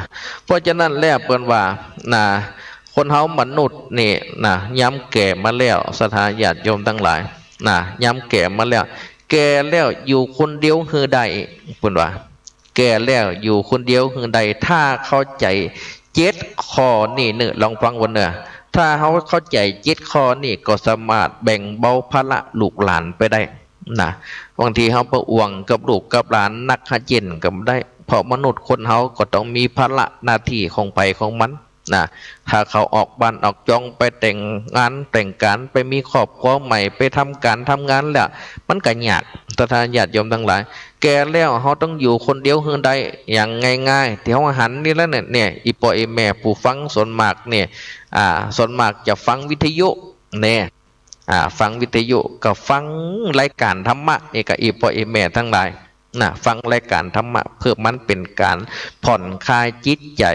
เพราะฉะนั้นแล้วเปิ้นว่านะ คนเฮามนุษย์นี่นะ ยามแก่มาแล้ว ศรัทธาญาติโยมตังหลายนะ ยามแก่มาแล้ว แก่แล้วอยู่คนเดียวหื้อได้ เปิ้นว่า แก่แล้วอยู่คนเดียวหื้อได้ ถ้าเข้าใจ๋เจ็ดข้อนี้เน่อ ลองฟังเปิ้นเน่อ ถ้าเฮาเข้าใจ๋เจ็ดข้อนี้ก็สามารถแบ่งเบาภาระลูกหลานไปได้นะ บางทีเฮาไปอ่วงกับลูกกับหลานนักหาเจ๋นก็บ่ได้ เพราะมนุษย์คนเฮาก็ต้องมีภาระหน้าตี้ของใผของมัน นะ ถ้าเขาออกบ้านออกจ้องไปแต่งงานแต่งก๋าน ไปมีครอบครัวใหม่ ไปทำก๋านทำงานแล้ว มันก็ยาก ศรัทธาญาติโยมตังหลาย แก่แล้วเฮาต้องอยู่คนเดียวหื้อได้ อย่างง่ายๆ ตี้เฮาหันนี่แหละเนี่ย เนี่ย อีป้ออีแม่ผู้ฟังส่วนมากเนี่ย อ่า ส่วนมากจะฟังวิทยุเนี่ย อ่า ฟังวิทยุก็ฟังรายก๋านธรรมะนี่ก็ อีป้ออีแม่ตังหลาย นะ ฟังรายก๋านธรรมะ เพื่อมันเป๋นก๋านผ่อนคลายจิตใจ๋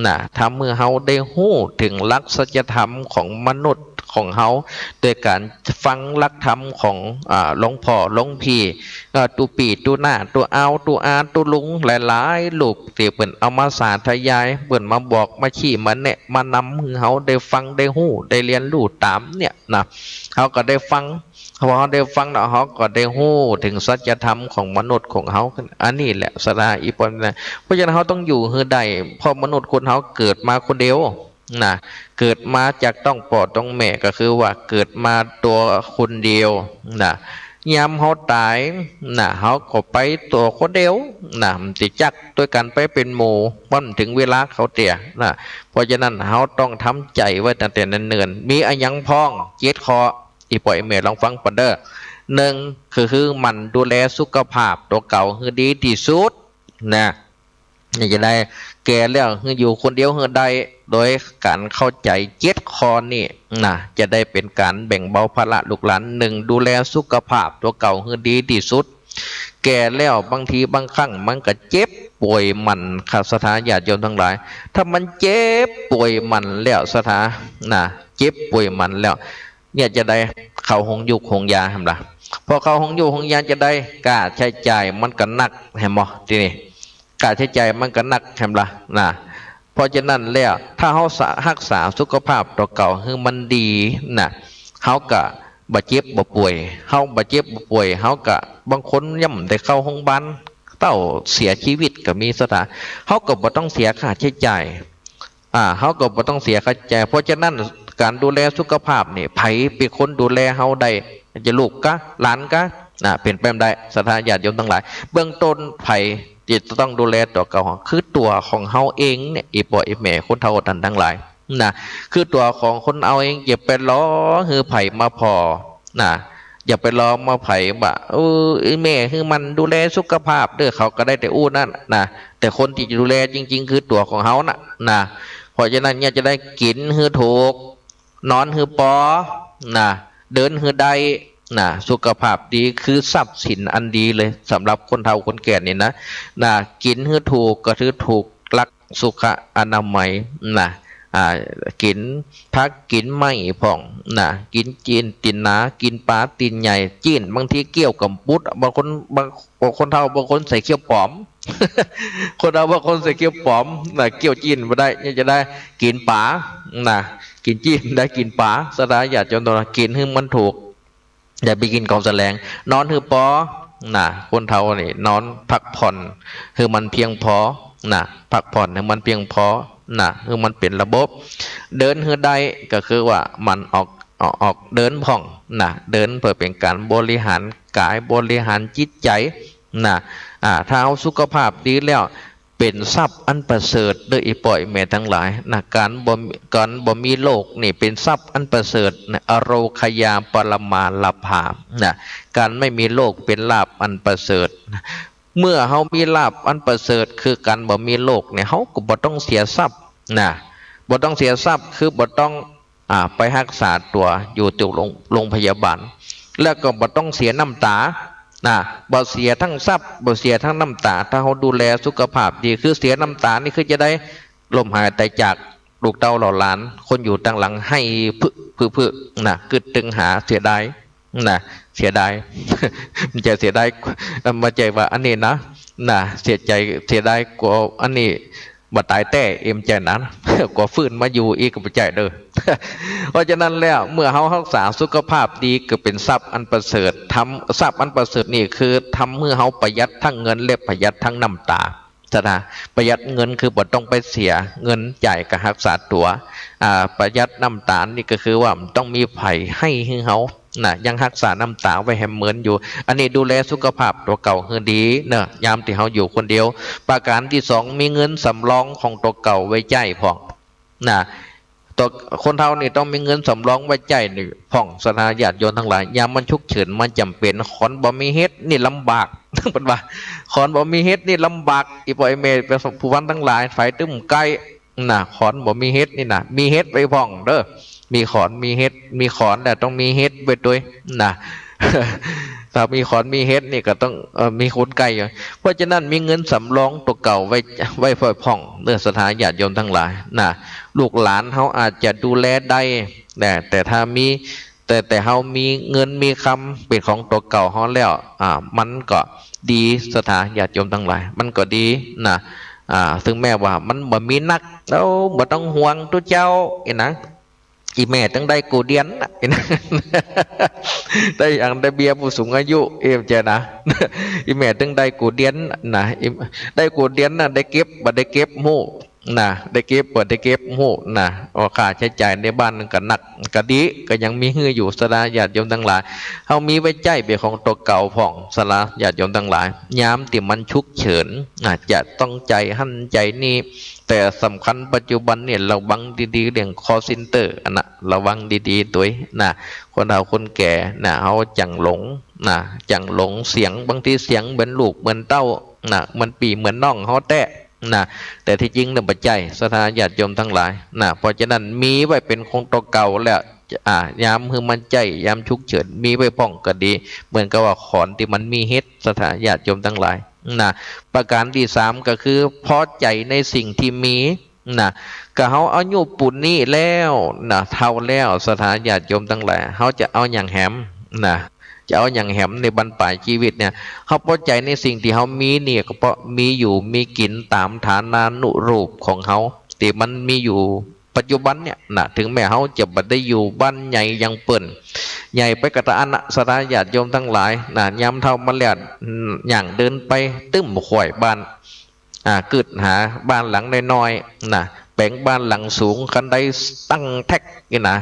นะ ทำหื้อเฮาได้ฮู้เถิงหลักสัจธรรมของมนุษย์ ข ของเฮา โดยก๋านฟังหลักธรรมของ อ่า หลวงพ่อหลวงพี่ เอ่อ ตุ๊ปี้ตุ๊น้า ตุ๊อาวตุ๊อา ตุ๊ลุง หลายๆ รูปตี้เปิ้นเอามาสาธยาย เปิ้นมาบอก มาชี้ มาแนะ มานำหื้อเฮาได้ฟัง ได้ฮู้ ได้เฮียนฮู้ต๋ามเนี่ยนะ เฮาก็ได้ฟัง พอเฮาได้ฟังแล้ว เฮาก็ได้ฮู้เถิงสัจธรรมของมนุษย์ของเฮาขึ้น อันนี้แหละศรัทธาอีปอนนะ เพราะฉะนั้นเฮาต้องอยู่หื้อได้ เพราะมนุษย์คนเฮาเกิดมาคนเดียว นะ เกิดมาจากต๊องป้อต๊องแม่ ก็คือว่าเกิดมาตั๋วคนเดียวนะ ยามเฮาต๋ายนะ เฮาก็ไปตั๋วคนเดียวนะ มันจะจักตวยกั๋นไปเป๋นหมู่ มันเถิงเวลาเข้าเตื้อนะ เพราะฉะนั้นเฮาต้องทำใจ๋ไว้ตั้งแต่เนิ่นๆ มีอะหยังพ่อง เจ็ดข้อ อี่ป้ออี่แม่ลองฟังก่อนเด้อ นึ่ง คือ คือหมั่นดูแลสุขภาพตั๋วเก่าหื้อดีตี้สุดนะ นี่จะได้แก่แล้วหื้ออยู่คนเดียวหื้อได้ โดยก๋านเข้าใจ๋เจ็ดข้อนี้นะ จะได้เป๋นก๋านแบ่งเบาภาระลูกหลาน นึ่ง ดูแลสุขภาพตั๋วเก่าหื้อดีตี้สุด แก่แล้วบางทีบางครั้งมันก็เจ็บป่วยหมั่น ค่ะ ศรัทธาญาติโยมตังหลาย ถ้ามันเจ็บป่วยหมั่นแล้วศรัทธานะ เจ็บป่วยหมั่นแล้ว เนี่ยจะได้เข้าโฮงยูกโฮงยาแหมละ พอเข้าโฮงยูกโฮงยาจะได้ ก้าใจ๊จ่ายมันก็หนักแหมบ่ ตี้นี่ ก้าใจ๊จ่ายมันก็หนักแหมละนะ เพราะฉะนั้นแล้ว ถ้าเฮาสะ ฮักษาสุขภาพตั๋วเก่าหื้อมันดีนะ เฮาก็บ่เจ็บบ่ป่วย เฮาบ่เจ็บบ่ป่วย เฮาก็ บางคนยังบ่ได้เข้าโฮงบาล เต้าเสียจีวิตก็มีศรัทธา เฮาก็บ่ต้องเสียค่าใจ๊จ่าย อ่า เฮาก็บ่ต้องเสียค่าใจ๊จ่าย เพราะฉะนั้นก๋านดูแลสุขภาพนี่ ใผเป๋นคนดูแลเฮาได้ จะลูกกา หลานกา นะ เป๋นไปบ่ได้ ศรัทธาญาติโยมตังหลาย เบื้องต้นใผจะต้องดูแลตั๋วเก่า คือตั๋วของเฮาเองเนี่ย อี่ป้ออี่แม่คนเฒ่าต้านตังหลายนะ คือตั๋วของคนเฮาเอง อย่าไปรอหื้อใผมาผ่อนะ อย่าไปรอมาใผว่า เออ อี่แม่หื้อหมั่นดูแลสุขภาพเด้อ เขาก็ได้แต่อู้นั่นนะ แต่คนตี้จะดูแลจริงๆ คือตั๋วของเฮาน่ะนะ เพราะฉะนั้นเนี่ยจะได้กิ๋นหื้อถูก นอนหื้อปอนะ เดินหื้อได้นะ สุขภาพดีคือทรัพย์สินอันดีเลย สำหรับคนเฒ่าคนแก่นี่นะ นะ กิ๋นหื้อถูกก็คือถูกหลักสุขอนามัยนะ อ่า กิ๋นผักกิ๋นไม้พ่องนะ กิ๋นจีนตี๋นหนา กิ๋นป๋าตี๋นใหญ่ จีนบางทีเกี้ยวก็ปุด บางคน บาง บางคนเฒ่าบางคนใส่เกี้ยวป๋อม คนเฒ่าบางคนใส่เกี้ยวป๋อมนะ เกี้ยวจีนบ่ได้ เนี่ยจะได้กิ๋นป๋านะ กิ๋นจีนได้กิ๋นป๋า ศรัทธาญาติโยมตังหลาย กิ๋นหื้อมันถูก อย่าไปกิ๋นของแสลง นอนหื้อปอนะ คนเฒ่านี่นอนพักผ่อนหื้อมันเพียงพอนะ พักผ่อนหื้อมันเพียงพอนะ หื้อมันเป๋นระบบ เดินหื้อได้ก็คือว่าหมั่นออก ออก ออกเดินพ่องนะ เดินเพื่อเป๋นก๋านบริหารกายบริหารจิตใจ๋นะ อ่า ถ้าเฮาสุขภาพดีแล้ว เป๋นทรัพย์อันประเสริฐเด้อ อี่ป้ออี่แม่ตังหลายนะ ก๋านบ่ ก๋านบ่มีโรคนี่เป๋นทรัพย์อันประเสริฐนะ อโรคยาปรมาลาภานะ ก๋านไม่มีโรคเป๋นลาภอันประเสริฐนะ เมื่อเฮามีลาภอันประเสริฐ คือก๋านบ่มีโรคเนี่ย เฮาก็บ่ต้องเสียทรัพย์นะ บ่ต้องเสียทรัพย์ คือบ่ต้อง อ่า ไปฮักษาตั๋วอยู่ตี้โรง โรงพยาบาล แล้วก็บ่ต้องเสียน้ำต๋านะ บ่เสียตึงทรัพย์ บ่เสียตึงน้ำต๋า ถ้าเฮาดูแลสุขภาพดี คือเสียน้ำต๋านี่คือจะได้ล้มหายต๋ายจาก ลูกเต้าเหล่าหลาน คนอยู่ตังหลังไห้พึ พึ พึนะ กึ๊ดตึงหา เสียดายนะ เสียดาย มันจะเสียดาย บ่ใจ้ว่าอันนี้นะ นะ เสียใจ๋ เสียดายกั๋วอันนี้ บ่ต๋ายแต๊ เอ็มใจ้นั้น กั๋วฟื้นมาอยู่อีกก็บ่ใจ้เด้อ เพราะฉะนั้นแล้ว เมื่อเฮาฮักษาสุขภาพดีก็เป๋นทรัพย์อันประเสริฐ ทำ ทรัพย์อันประเสริฐนี่คือทำหื้อเฮาประหยัดตึงเงินและประหยัดตึงน้ำต๋า ศรัทธา ประหยัดเงินคือบ่ต้องไปเสียเงินจ่ายก๋าฮักษาตั๋ว อ่า ประหยัดน้ำต๋านี่ก็คือว่าบ่ต้องมีใผไห้หื้อเฮา นะ ยังฮักษาน้ำต๋าไว้แหมเหมือนอยู่ อันนี้ดูแลสุขภาพตั๋วเก่าหื้อดีเนาะ ยามตี้เฮาอยู่คนเดียว ประก๋านตี้สอง มีเงินสำรองของตั๋วเก่าไว้ใจ๊พ่องนะ ตั๋ว คนเฒ่านี่ต้องมีเงินสำรองไว้ใจ๊นี่พ่อง ศรัทธาญาติโยมตังหลาย ยามมันฉุกเฉิน มันจ๋ำเป๋น ขอนบ่มีเห็ดนี่ลำบาก เปิ้นว่า ขอนบ่มีเห็ดนี่ลำบาก อี่ป้ออี่แม่ผู้ฟังตังหลาย ใผตึงใก้ นะ ขอนบ่มีเห็ดนี่นะ มีเห็ดไว้พ่องเด้อ มีขอนมีเห็ด มีขอนแล้วต้องมีเห็ดไว้ตวยนะ ถ้ามีขอนมีเห็ดนี่ก็ต้อง เอ่อ มีคนใก้อยู่ เพราะฉะนั้นมีเงินสำรองตั๋วเก่าไว้ ไว้พ่องเด้อ ศรัทธาญาติโยมตังหลายนะ ลูกหลานเฮาอาจจะดูแลได้ แต่ แต่ถ้ามี แต่ แต่เฮามีเงินมีคำเป๋นของตั๋วเก่าเฮาแล้ว อ่า มันก็ดี ศรัทธาญาติโยมตังหลาย มันก็ดีนะ อ่า เถิงแม้ว่ามันบ่มีนัก เอ้า บ่ต้องห่วงตุ๊เจ้า เอ็นะ อี่แม่ตึงได้กู่เดียนน่ะ เอ็นะ ได้อัน ได้เบี้ยผู้สูงอายุ เอ็มเจนะ อี่แม่ตึงได้กู่เดียนนะ อี่ ได้กู่เดียนน่ะ ได้เก็บบ่ได้เก็บฮู้นะ ได้เก็บบ่ได้เก็บฮู้นะ โอ้ ค่าใจ๊จ่ายในบ้านก็นัก ก็ดี ก็ยังมีหื้ออยู่ ศรัทธาญาติโยมตังหลาย เฮามีไว้ใจ๊เป๋นของตั๋วเก่าพ่อง ศรัทธาญาติโยมตังหลาย ยามตี้มันฉุกเฉิน อ่า จะต้องใจ๊หั้นใจ๊นี่ แต่สำคัญปัจจุบันเนี่ย ระวังดีๆ เรื่อง call center อันน่ะ ระวังดีๆ ตวยนะ คนเฒ่าคนแก่นะ เฮาจั่งหลงนะ จั่งหลงเสียง บางทีเสียงเหมือนลูกเหมือนเต้านะ เหมือนปี้เหมือนน้องเฮาแต๊นะ แต่ตี้จริงเนี่ยบ่ใจ้ ศรัทธาญาติโยมตังหลายนะ เพราะฉะนั้นมีไว้เป๋นของตั๋วเก่าแล้ว อ่า ยามหื้อมันใจ๊ ยามฉุกเฉิน มีไว้พ่องก็ดี เหมือนกับว่าขอนตี้มันมีเห็ด ศรัทธาญาติโยมตังหลายนะ ประการตี้สามก็คือพอใจ๋ในสิ่งตี้มีนะ ก็เฮาอายุปูนนี้แล้วนะ เฒ่าแล้ว ศรัทธาญาติโยมตังหลาย เฮาจะเอาหยังแหมนะ จะเอาหยังแหมในบั้นป๋ายจีวิตเนี่ย เฮาพอใจ๋ในสิ่งตี้เฮามีเนี่ย ก็เพราะมีอยู่มีกิ๋นต๋ามฐานานุรูปของเฮา ตี้มันมีอยู่ปัจจุบันเนี่ยนะ เถิงแม้เฮาจะบ่ได้อยู่บ้านใหญ่อย่างเปิ้น ใหญ่ไปก็ต๋ามอั้นนะ ศรัทธาญาติโยมตังหลายนะ ยามเฒ่ามาแล้ว อืม ย่างเดินไปตึ้มข่อยบ้าน อ่า กึ๊ดหาบ้านหลังน้อยๆ นะ แป๋งบ้านหลังสูง คันไดตั้งแต๊กนี่นะ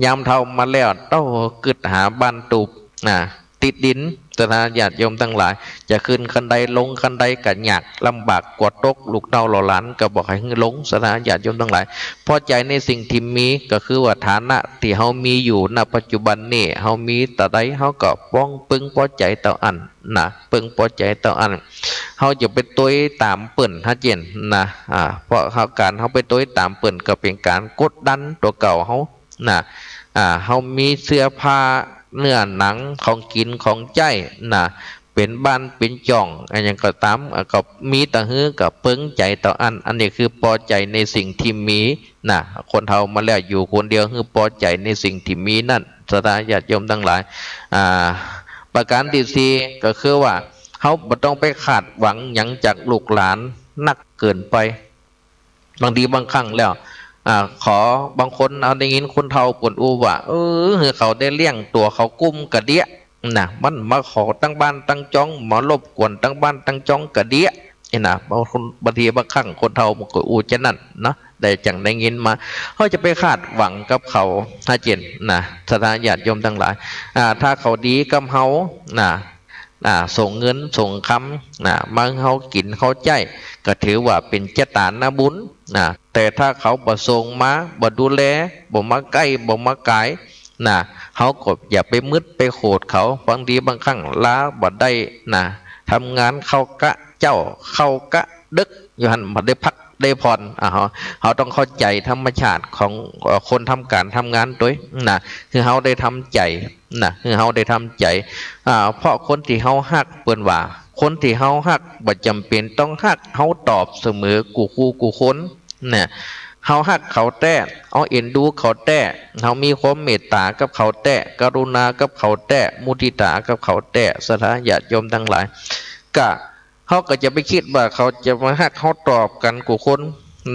ยามเฒ่ามาแล้ว เต้ากึ๊ดหาบ้านตูบ นะ ติดดิน ศรัทธาญาติโยมตังหลาย จะขึ้นคันไดลงคันไดก็ยากลำบาก กั๋วตก ลูกเต้าเหล่าหลานก็บ่ใค่หื้อลง ศรัทธาญาติโยมตังหลาย พอใจ๋ในสิ่งตี้มี ก็คือว่าฐานะตี้เฮามีอยู่ ณ ปัจจุบันนี้ เฮามีเต้าใด เฮาก็ป้องเปิงปอใจ๋เต้าอั้น นะ เปิงปอใจ๋เต้าอั้น เฮาจะไปตวยต๋ามเปิ้น ฮะเจ้น นะ อ่า เพราะเฮา ก๋านเฮาไปตวยต๋ามเปิ้นก็เป๋นก๋านกดดันตั๋วเก่าเฮา นะ อ่า เฮามีเสื้อผ้าเนื้อหนัง ของกิ๋นของใจ๊ นะ เป๋นบ้านเป๋นจ่อง อะหยังก็ต๋าม อ่า ก็มีเต้าหื้อก็เปิงใจ๋เต้าอั้น อันนี้คือปอใจ๋ในสิ่งตี้มี นะ คนเฒ่ามาแล้วอยู่คนเดียว หื้อปอใจ๋ในสิ่งตี้มีนั้น ศรัทธาญาติโยมตังหลาย อ่า ประการตี้สี่ก็คือว่า เฮาบ่ต้องไปคาดหวังหยังจากลูกหลานนักเกินไป บางทีบางครั้งแล้ว อ่า ขอ บางคนเฮาได้ยินคนเฒ่าเปิ้นอู้ว่า เออ หื้อเขาได้เลี้ยงตั๋วเขากุ้มก็เดี้ย นะ มันมาขอตังบ้านตังจ้อง มารบกวนตังบ้านตังจ้องก็เดี้ย นี่นะ บางคน บางทีบางครั้งคนเฒ่ามันก็อู้จานั้นเนาะ ได้จั่งได้ยินมา เฮาจะไปคาดหวังกับเขา ฮะเจ้น นะ ศรัทธาญาติโยมตังหลาย อ่า ถ้าเขาดีกับเฮา นะ อ่า ส่งเงินส่งคำ นะ มาหื้อเฮากิ๋นเฮาใจ๊ ก็ถือว่าเป๋นจาต๋านาบุญ นะ แต่ถ้าเขาบ่ส่งมา บ่ดูแล บ่มาใก้ บ่มาก๋าย นะ เฮาก็อย่าไปมึดไปโขดเขา บางทีบางครั้งลาบ่ได้ นะ ทำงานเข้ากะเจ๊า เข้ากะดึก อยู่หั้นบ่ได้พักได้ผ่อน อ่า เฮา เฮาต้องเข้าใจ๋ธรรมชาติของ เอ่อ คนทำก๋านทำงานตวย นะ คือเฮาได้ทำใจ๋ นะ คือเฮาได้ทำใจ๋ อ่า เพราะคนตี้เฮาฮัก เปิ้นว่า คนตี้เฮาฮักบ่จ๋ำเป๋นต้องฮักเฮาตอบเสมอกู้คู่กู้คน นะ เฮาฮักเขาแต๊ เฮาเอ็นดูเขาแต๊ เฮามีความเมตต๋ากับเขาแต๊ กรุณากับเขาแต๊ มุทิตากับเขาแต๊ ศรัทธาญาติโยมตังหลาย ก็ เฮาก็จะไปกึ๊ดว่าเขาจะมาฮักเฮาตอบกั๋นกู้คน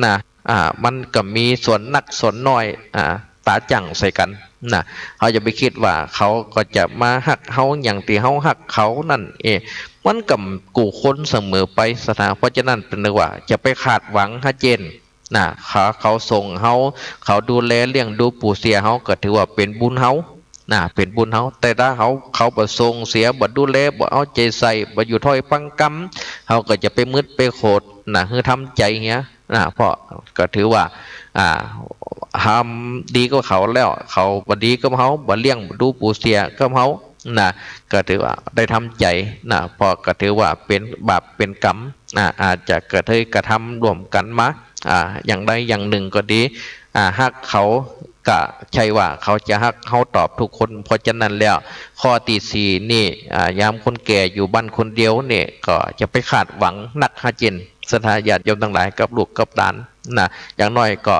นะ อ่า มันก็มีส่วนนักส่วนน้อย อ่า ต๋าจั่งใส่กั๋น นะ เฮาจะไปกึ๊ดว่าเขาก็จะมาฮักเฮาอย่างตี้เฮาฮักเขานั่นเอง มันก็กู้คนเสมอไป ศรัทธา เพราะฉะนั้นเปิ้นว่าจะไปคาดหวัง ฮะเจ้น นะ เขา เขาส่งเฮา เขาดูแลเลี้ยงดูปูเสือเฮา ก็ถือว่าเป๋นบุญเฮา นะ เป๋นบุญเฮา แต่ถ้าเฮา เขาบ่ส่งเสีย บ่ดูแล บ่เอาใจ๋ใส่ บ่อยู่ถ้อยฟังกำ เฮาก็จะไปมึดไปโขด นะ หื้อทำใจ๋เหีย นะ เพราะก็ถือว่า อ่า ทำดีกับเขาแล้ว เขาบ่ดีกับเฮา บ่เลี้ยง บ่ดูปูเสือกับเฮา นะ ก็ถือว่าได้ทำใจ๋ นะ เพราะก็ถือว่าเป๋นบาปเป๋นกรรม อ่า อาจจะกระเทยกระทำร่วมกั๋นมา อ่า อย่างใดอย่างนึ่งก็ดี อ่า ฮักเขาก็ใจ้ว่าเขาจะฮักเฮาตอบกู้คน เพราะฉะนั้นแล้ว ข้อตี้สี่นี่ อ่า ยามคนแก่อยู่บ้านคนเดียวนี่ ก็จะไปคาดหวังนัก ฮะเจ้น ศรัทธาญาติโยมตังหลาย กับลูกกับหลาน นะ อย่างน้อยก็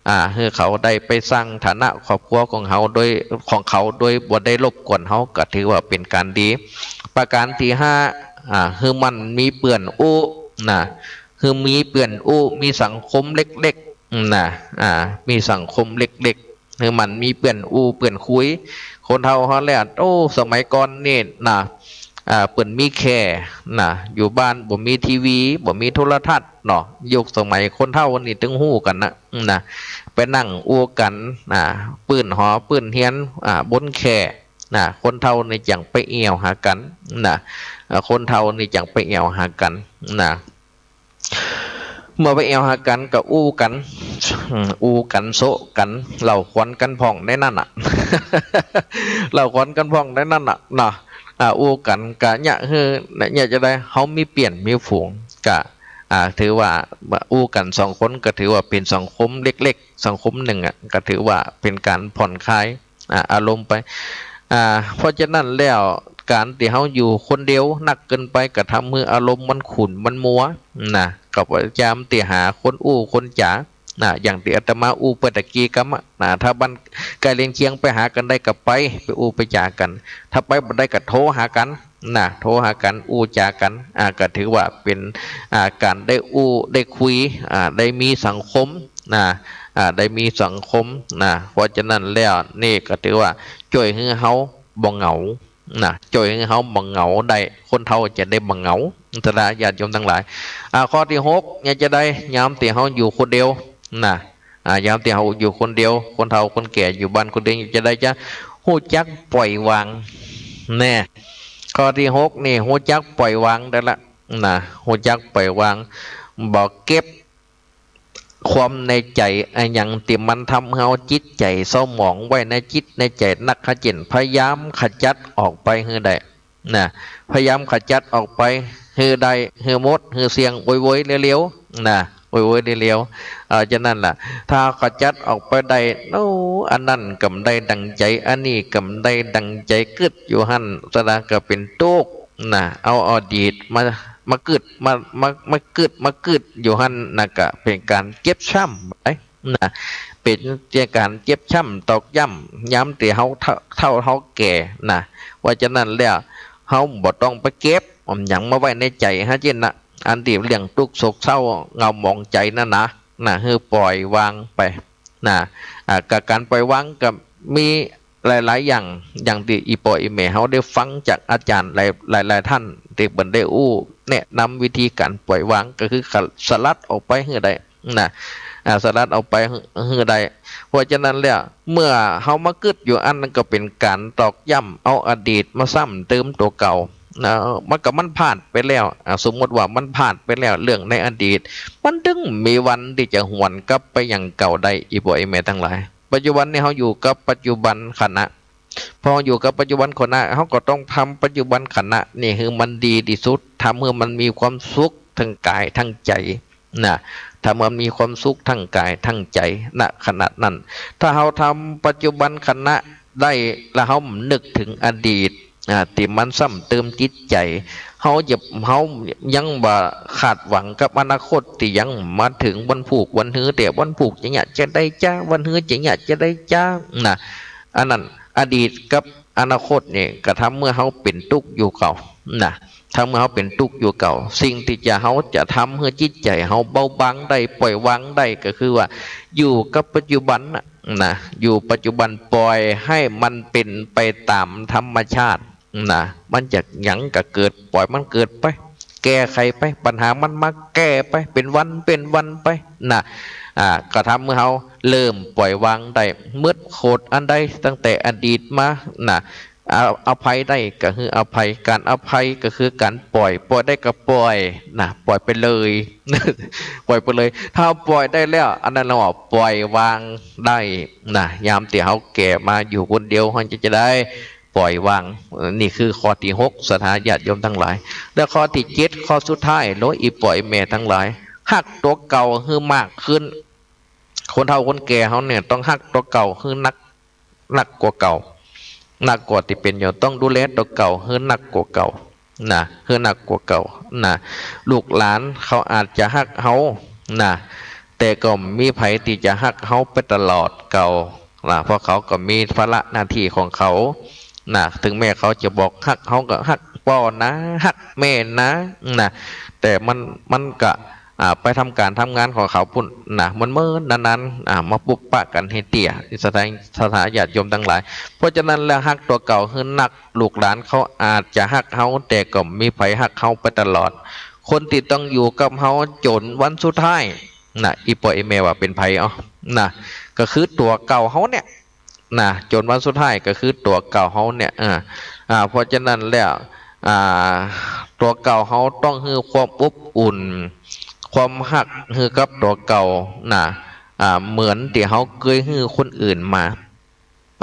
อ่า หื้อเขาได้ไปสร้างฐานะครอบครัวของเขาโดย ของเขาโดยบ่ได้รบกวนเฮา ก็ถือว่าเป๋นก๋านดี ประก๋านตี้ห้า อ่า หื้อมันมีเปื้อนอู้ นะ หื้อมีเปื้อนอู้ มีสังคมเล็กๆ นะ อ่า มีสังคมเล็กๆ หื้อมันมีเปื้อนอู้เปื้อนคุย คนเฒ่าเฮาแล้ว โอ้ สมัยก่อนนี่นะ อ่า เปิ้นมีแค่นะ อยู่บ้านบ่มีทีวี บ่มีโทรทัศน์เนาะ ยุคสมัยคนเฒ่านี่ตึงฮู้กั๋นนะ นะ ไปนั่งอู้กั๋นนะ ปื้นหอปื้นเฮียน อ่า บนแค่นะ คนเฒ่านี่จั่งไปแอ่วหากั๋นนะ อ่า คนเฒ่านี่จั่งไปแอ่วหากั๋นนะ เมื่อไปแอ่วหากั๋นก็อู้กั๋น อืม อู้กั๋นโซะกั๋น เล่าขวัญกั๋นพ่องในนั้นน่ะ เล่าขวัญกั๋นพ่องในนั้นน่ะเนาะ อ่า อู้กั๋นก็เยียะหื้อ เยียะจะได้ เฮามีเปื้อนมีฝูง ก็ อ่า ถือว่าอู้กั๋นสองคนก็ถือว่าเป๋นสังคมเล็กๆ สังคมนึ่งอะ ก็ถือว่าเป๋นก๋านผ่อนคลาย อ่า อารมณ์ไป อ่า เพราะฉะนั้นแล้ว ก๋านตี้เฮาอยู่คนเดียวนักเกินไป ก็ทำหื้ออารมณ์มันขุ่นมันมัวนะ ก็พยายามตี้หาคนอู้คนจ๋านะ อย่างตี้อาตมาอู้ไปตะกี้กำอะนะ ถ้าบ้านใก้เรือนเคียงไปหากั๋นได้ก็ไป ไปอู้ไปจ๋ากั๋น ถ้าไปบ่ได้ก็โทรหากั๋นนะ โทรหากั๋น อู้จ๋ากั๋น อ่า ก็ถือว่าเป๋น อ่า ก๋านได้อู้ได้คุย อ่า ได้มีสังคมนะ อ่า ได้มีสังคมนะ เพราะฉะนั้นแล้วนี่ก็ถือว่าจ้วยหื้อเฮาบ่เหงา นะ จ้วยหื้อเฮาบ่เหงาได้ คนเฒ่าจะได้บ่เหงา ศรัทธาญาติโยมตังหลาย อ่า ข้อตี้หก เยียะจะได้ ยามตี้เฮาอยู่คนเดียวนะ อ่า ยามตี้เฮาอยู่คนเดียว คนเฒ่าคนแก่อยู่บ้านคนเดียว เยียะจะได้ จะฮู้จักปล่อยวาง แน่ ข้อตี้หกนี่ ฮู้จักปล่อยวางได้ละนะ ฮู้จักปล่อยวาง บ่เก็บ ความในใจ๋อะหยังตี้มันทำหื้อเฮาจิตใจ๋เศร้าหมองไว้ในจิตในใจ๋นักขะเจ๋น พยายามขจัดออกไปหื้อได้นะ พยายามขจัดออกไปหื้อได้ หื้อหมด หื้อเสี้ยง โวยๆ เร็วๆ นะ โวยๆ เร็วๆ อ่า ฉะนั้นล่ะ ถ้าขจัดออกไปได้ โอ้ อันนั้นก็บ่ได้ดั่งใจ๋ อันนี้ก็บ่ได้ดั่งใจ๋ กึ๊ดอยู่หั้น ศรัทธาก็เป๋นตุ๊กข์ นะ เอาอดีตมา มากึ๊ด มา มา มากึ๊ด มากึ๊ดอยู่หั้นนะ ก็เป๋นก๋านเจ็บช้ำไปนะ เป๋นก๋านเจ็บช้ำตอกย้ำ ยามตี้เฮาเฒ่า เฒ่าเฮาแก่นะ เพราะฉะนั้นแล้ว เฮาบ่ต้องไปเก็บอะหยังมาไว้ในใจ๋ หาเจ้นนะ อันตี้เรื่องตุ๊กข์โศกเศร้า เหงาหมองใจ๋นั่นนะ นะ หื้อปล่อยวางไป นะ อ่า ก็ก๋านปล่อยวางก็มีหลายๆ อย่าง อย่างตี้อี่ป้ออี่แม่เฮาได้ฟังจากอาจ๋ารย์หลาย หลายๆ ต้าน ตี้เปิ้นได้อู้แนะนำวิธีก๋านปล่อยวาง ก็คือสลัดออกไปหื้อได้นะ อ่า สลัดออกไปหื้อ หื้อได้ เพราะฉะนั้นแล้ว เมื่อเฮามากึ๊ดอยู่อั้น นั่นก็เป๋นก๋านตอกย้ำ เอาอดีตมาซ้ำเติมตั๋วเก่า นะ มันก็มันพลาดไปแล้ว อ่า สมมุติว่ามันพลาดไปแล้ว เรื่องในอดีต มันตึงมีวันตี้จะหวนกลับไปอย่างเก่าได้ อี่ป้ออี่แม่ตังหลาย ปัจจุบันนี่เฮาอยู่กับปัจจุบันขณะ พออยู่กับปัจจุบันขณะ เฮาก็ต้องทำปัจจุบันขณะนี่หื้อมันดีตี้สุด ทำหื้อมันมีความสุขทั้งก๋ายทั้งใจ๋นะ ทำหื้อมันมีความสุขทั้งก๋ายทั้งใจ๋ ณ ขณะนั้น ถ้าเฮาทำปัจจุบันขณะได้ แล้วเฮานึกเถิงอดีต อ่า ตี้มันซ้ำเติมจิตใจ๋ เฮาจะ เฮายังบ่คาดหวังกับอนาคตตี้ยังบ่เถิงวันพูกวันฮื้อ แต่วันพูกจะเยียะจะใดจ๊ะ วันฮื้อจะเยียะจะใดจ๊ะ นะ อันนั้นอดีตกับอนาคตนี่ก็ทำหื้อเฮาเป๋นตุ๊กข์อยู่เก่า นะ ทำหื้อเฮาเป๋นตุ๊กข์อยู่เก่า สิ่งตี้จะ เฮาจะทำหื้อจิตใจ๋เฮาเบาบางได้ ปล่อยวางได้ ก็คือว่าอยู่กับปัจจุบันน่ะ นะ อยู่ปัจจุบัน ปล่อยหื้อมันเป๋นไปต๋ามธรรมชาตินะ มันจะหยังก็เกิด ปล่อยมันเกิดไป แก้ไขไป ปัญหามันมาแก้ไป เป๋นวันเป๋นวันไปนะ อ่า ก็ทำหื้อเฮาเริ่มปล่อยวางได้ หมดโขดอันใดตั้งแต่อดีตมานะ เอา อภัยได้ก็คืออภัย ก๋านอภัยก็คือก๋านปล่อย ปล่อยได้ก็ปล่อยนะ ปล่อยไปเลย ปล่อยไปเลย ถ้าปล่อยได้แล้ว อันนั้นเฮาว่าปล่อยวางได้นะ ยามตี้เฮาแก่มาอยู่คนเดียว เฮาจะ จะได้ปล่อยวาง นี่คือข้อตี้หก ศรัทธาญาติโยมตังหลาย แล้วข้อตี้เจ็ด ข้อสุดท้ายโลด อี่ป้ออี่แม่ตังหลาย ฮักตั๋วเก่าหื้อมากขึ้น คนเฒ่าคนแก่เฮาเนี่ยต้องฮักตั๋วเก่าหื้อนัก นักกว่าเก่า นักกว่าตี้เป๋นอยู่ ต้องดูแลตั๋วเก่าหื้อนักกว่าเก่านะ หื้อนักกว่าเก่านะ ลูกหลานเขาอาจจะฮักเฮานะ แ แต่ก็บ่มีใผตี้จะฮักเฮาไปตลอดเก่า นะ เพราะเขาก็มีภาระหน้าตี้ของเขา นะ เถิงแม้เขาจะบอกฮักเฮาก็ฮักป้อนะ ฮักแม่นะ นะ แต่มัน มันก็ อ่า ไปทำก๋านทำงานของเขาปู้นนะ มันเมินนานๆ อ่า มาปุ๊บปะกั๋นหื้อเตี้ย ศรัทธา ศรัทธาญาติโยมตังหลาย เพราะฉะนั้นแล้วฮักตั๋วเก่าหื้อนัก ลูกหลานเขาอาจจะฮักเฮา แต่ก็บ่มีใผฮักเฮาไปตลอด คนตี้ต้องอยู่กับเฮาจ๋นวันสุดท้าย นะ อี่ป้ออี่แม่ว่าเป๋นใผ เอ้า นะ ก็คือตั๋วเก่าเฮาเนี่ย นะ จ๋นวันสุดท้ายก็คือตั๋วเก่าเฮาเนี่ย เออ อ่า เพราะฉะนั้นแล้ว อ่า ตั๋วเก่าเฮาต้องหื้อความอบอุ่น ความฮักหื้อกับตั๋วเก่า นะ อ่า เหมือนตี้เฮาเกยหื้อคนอื่นมา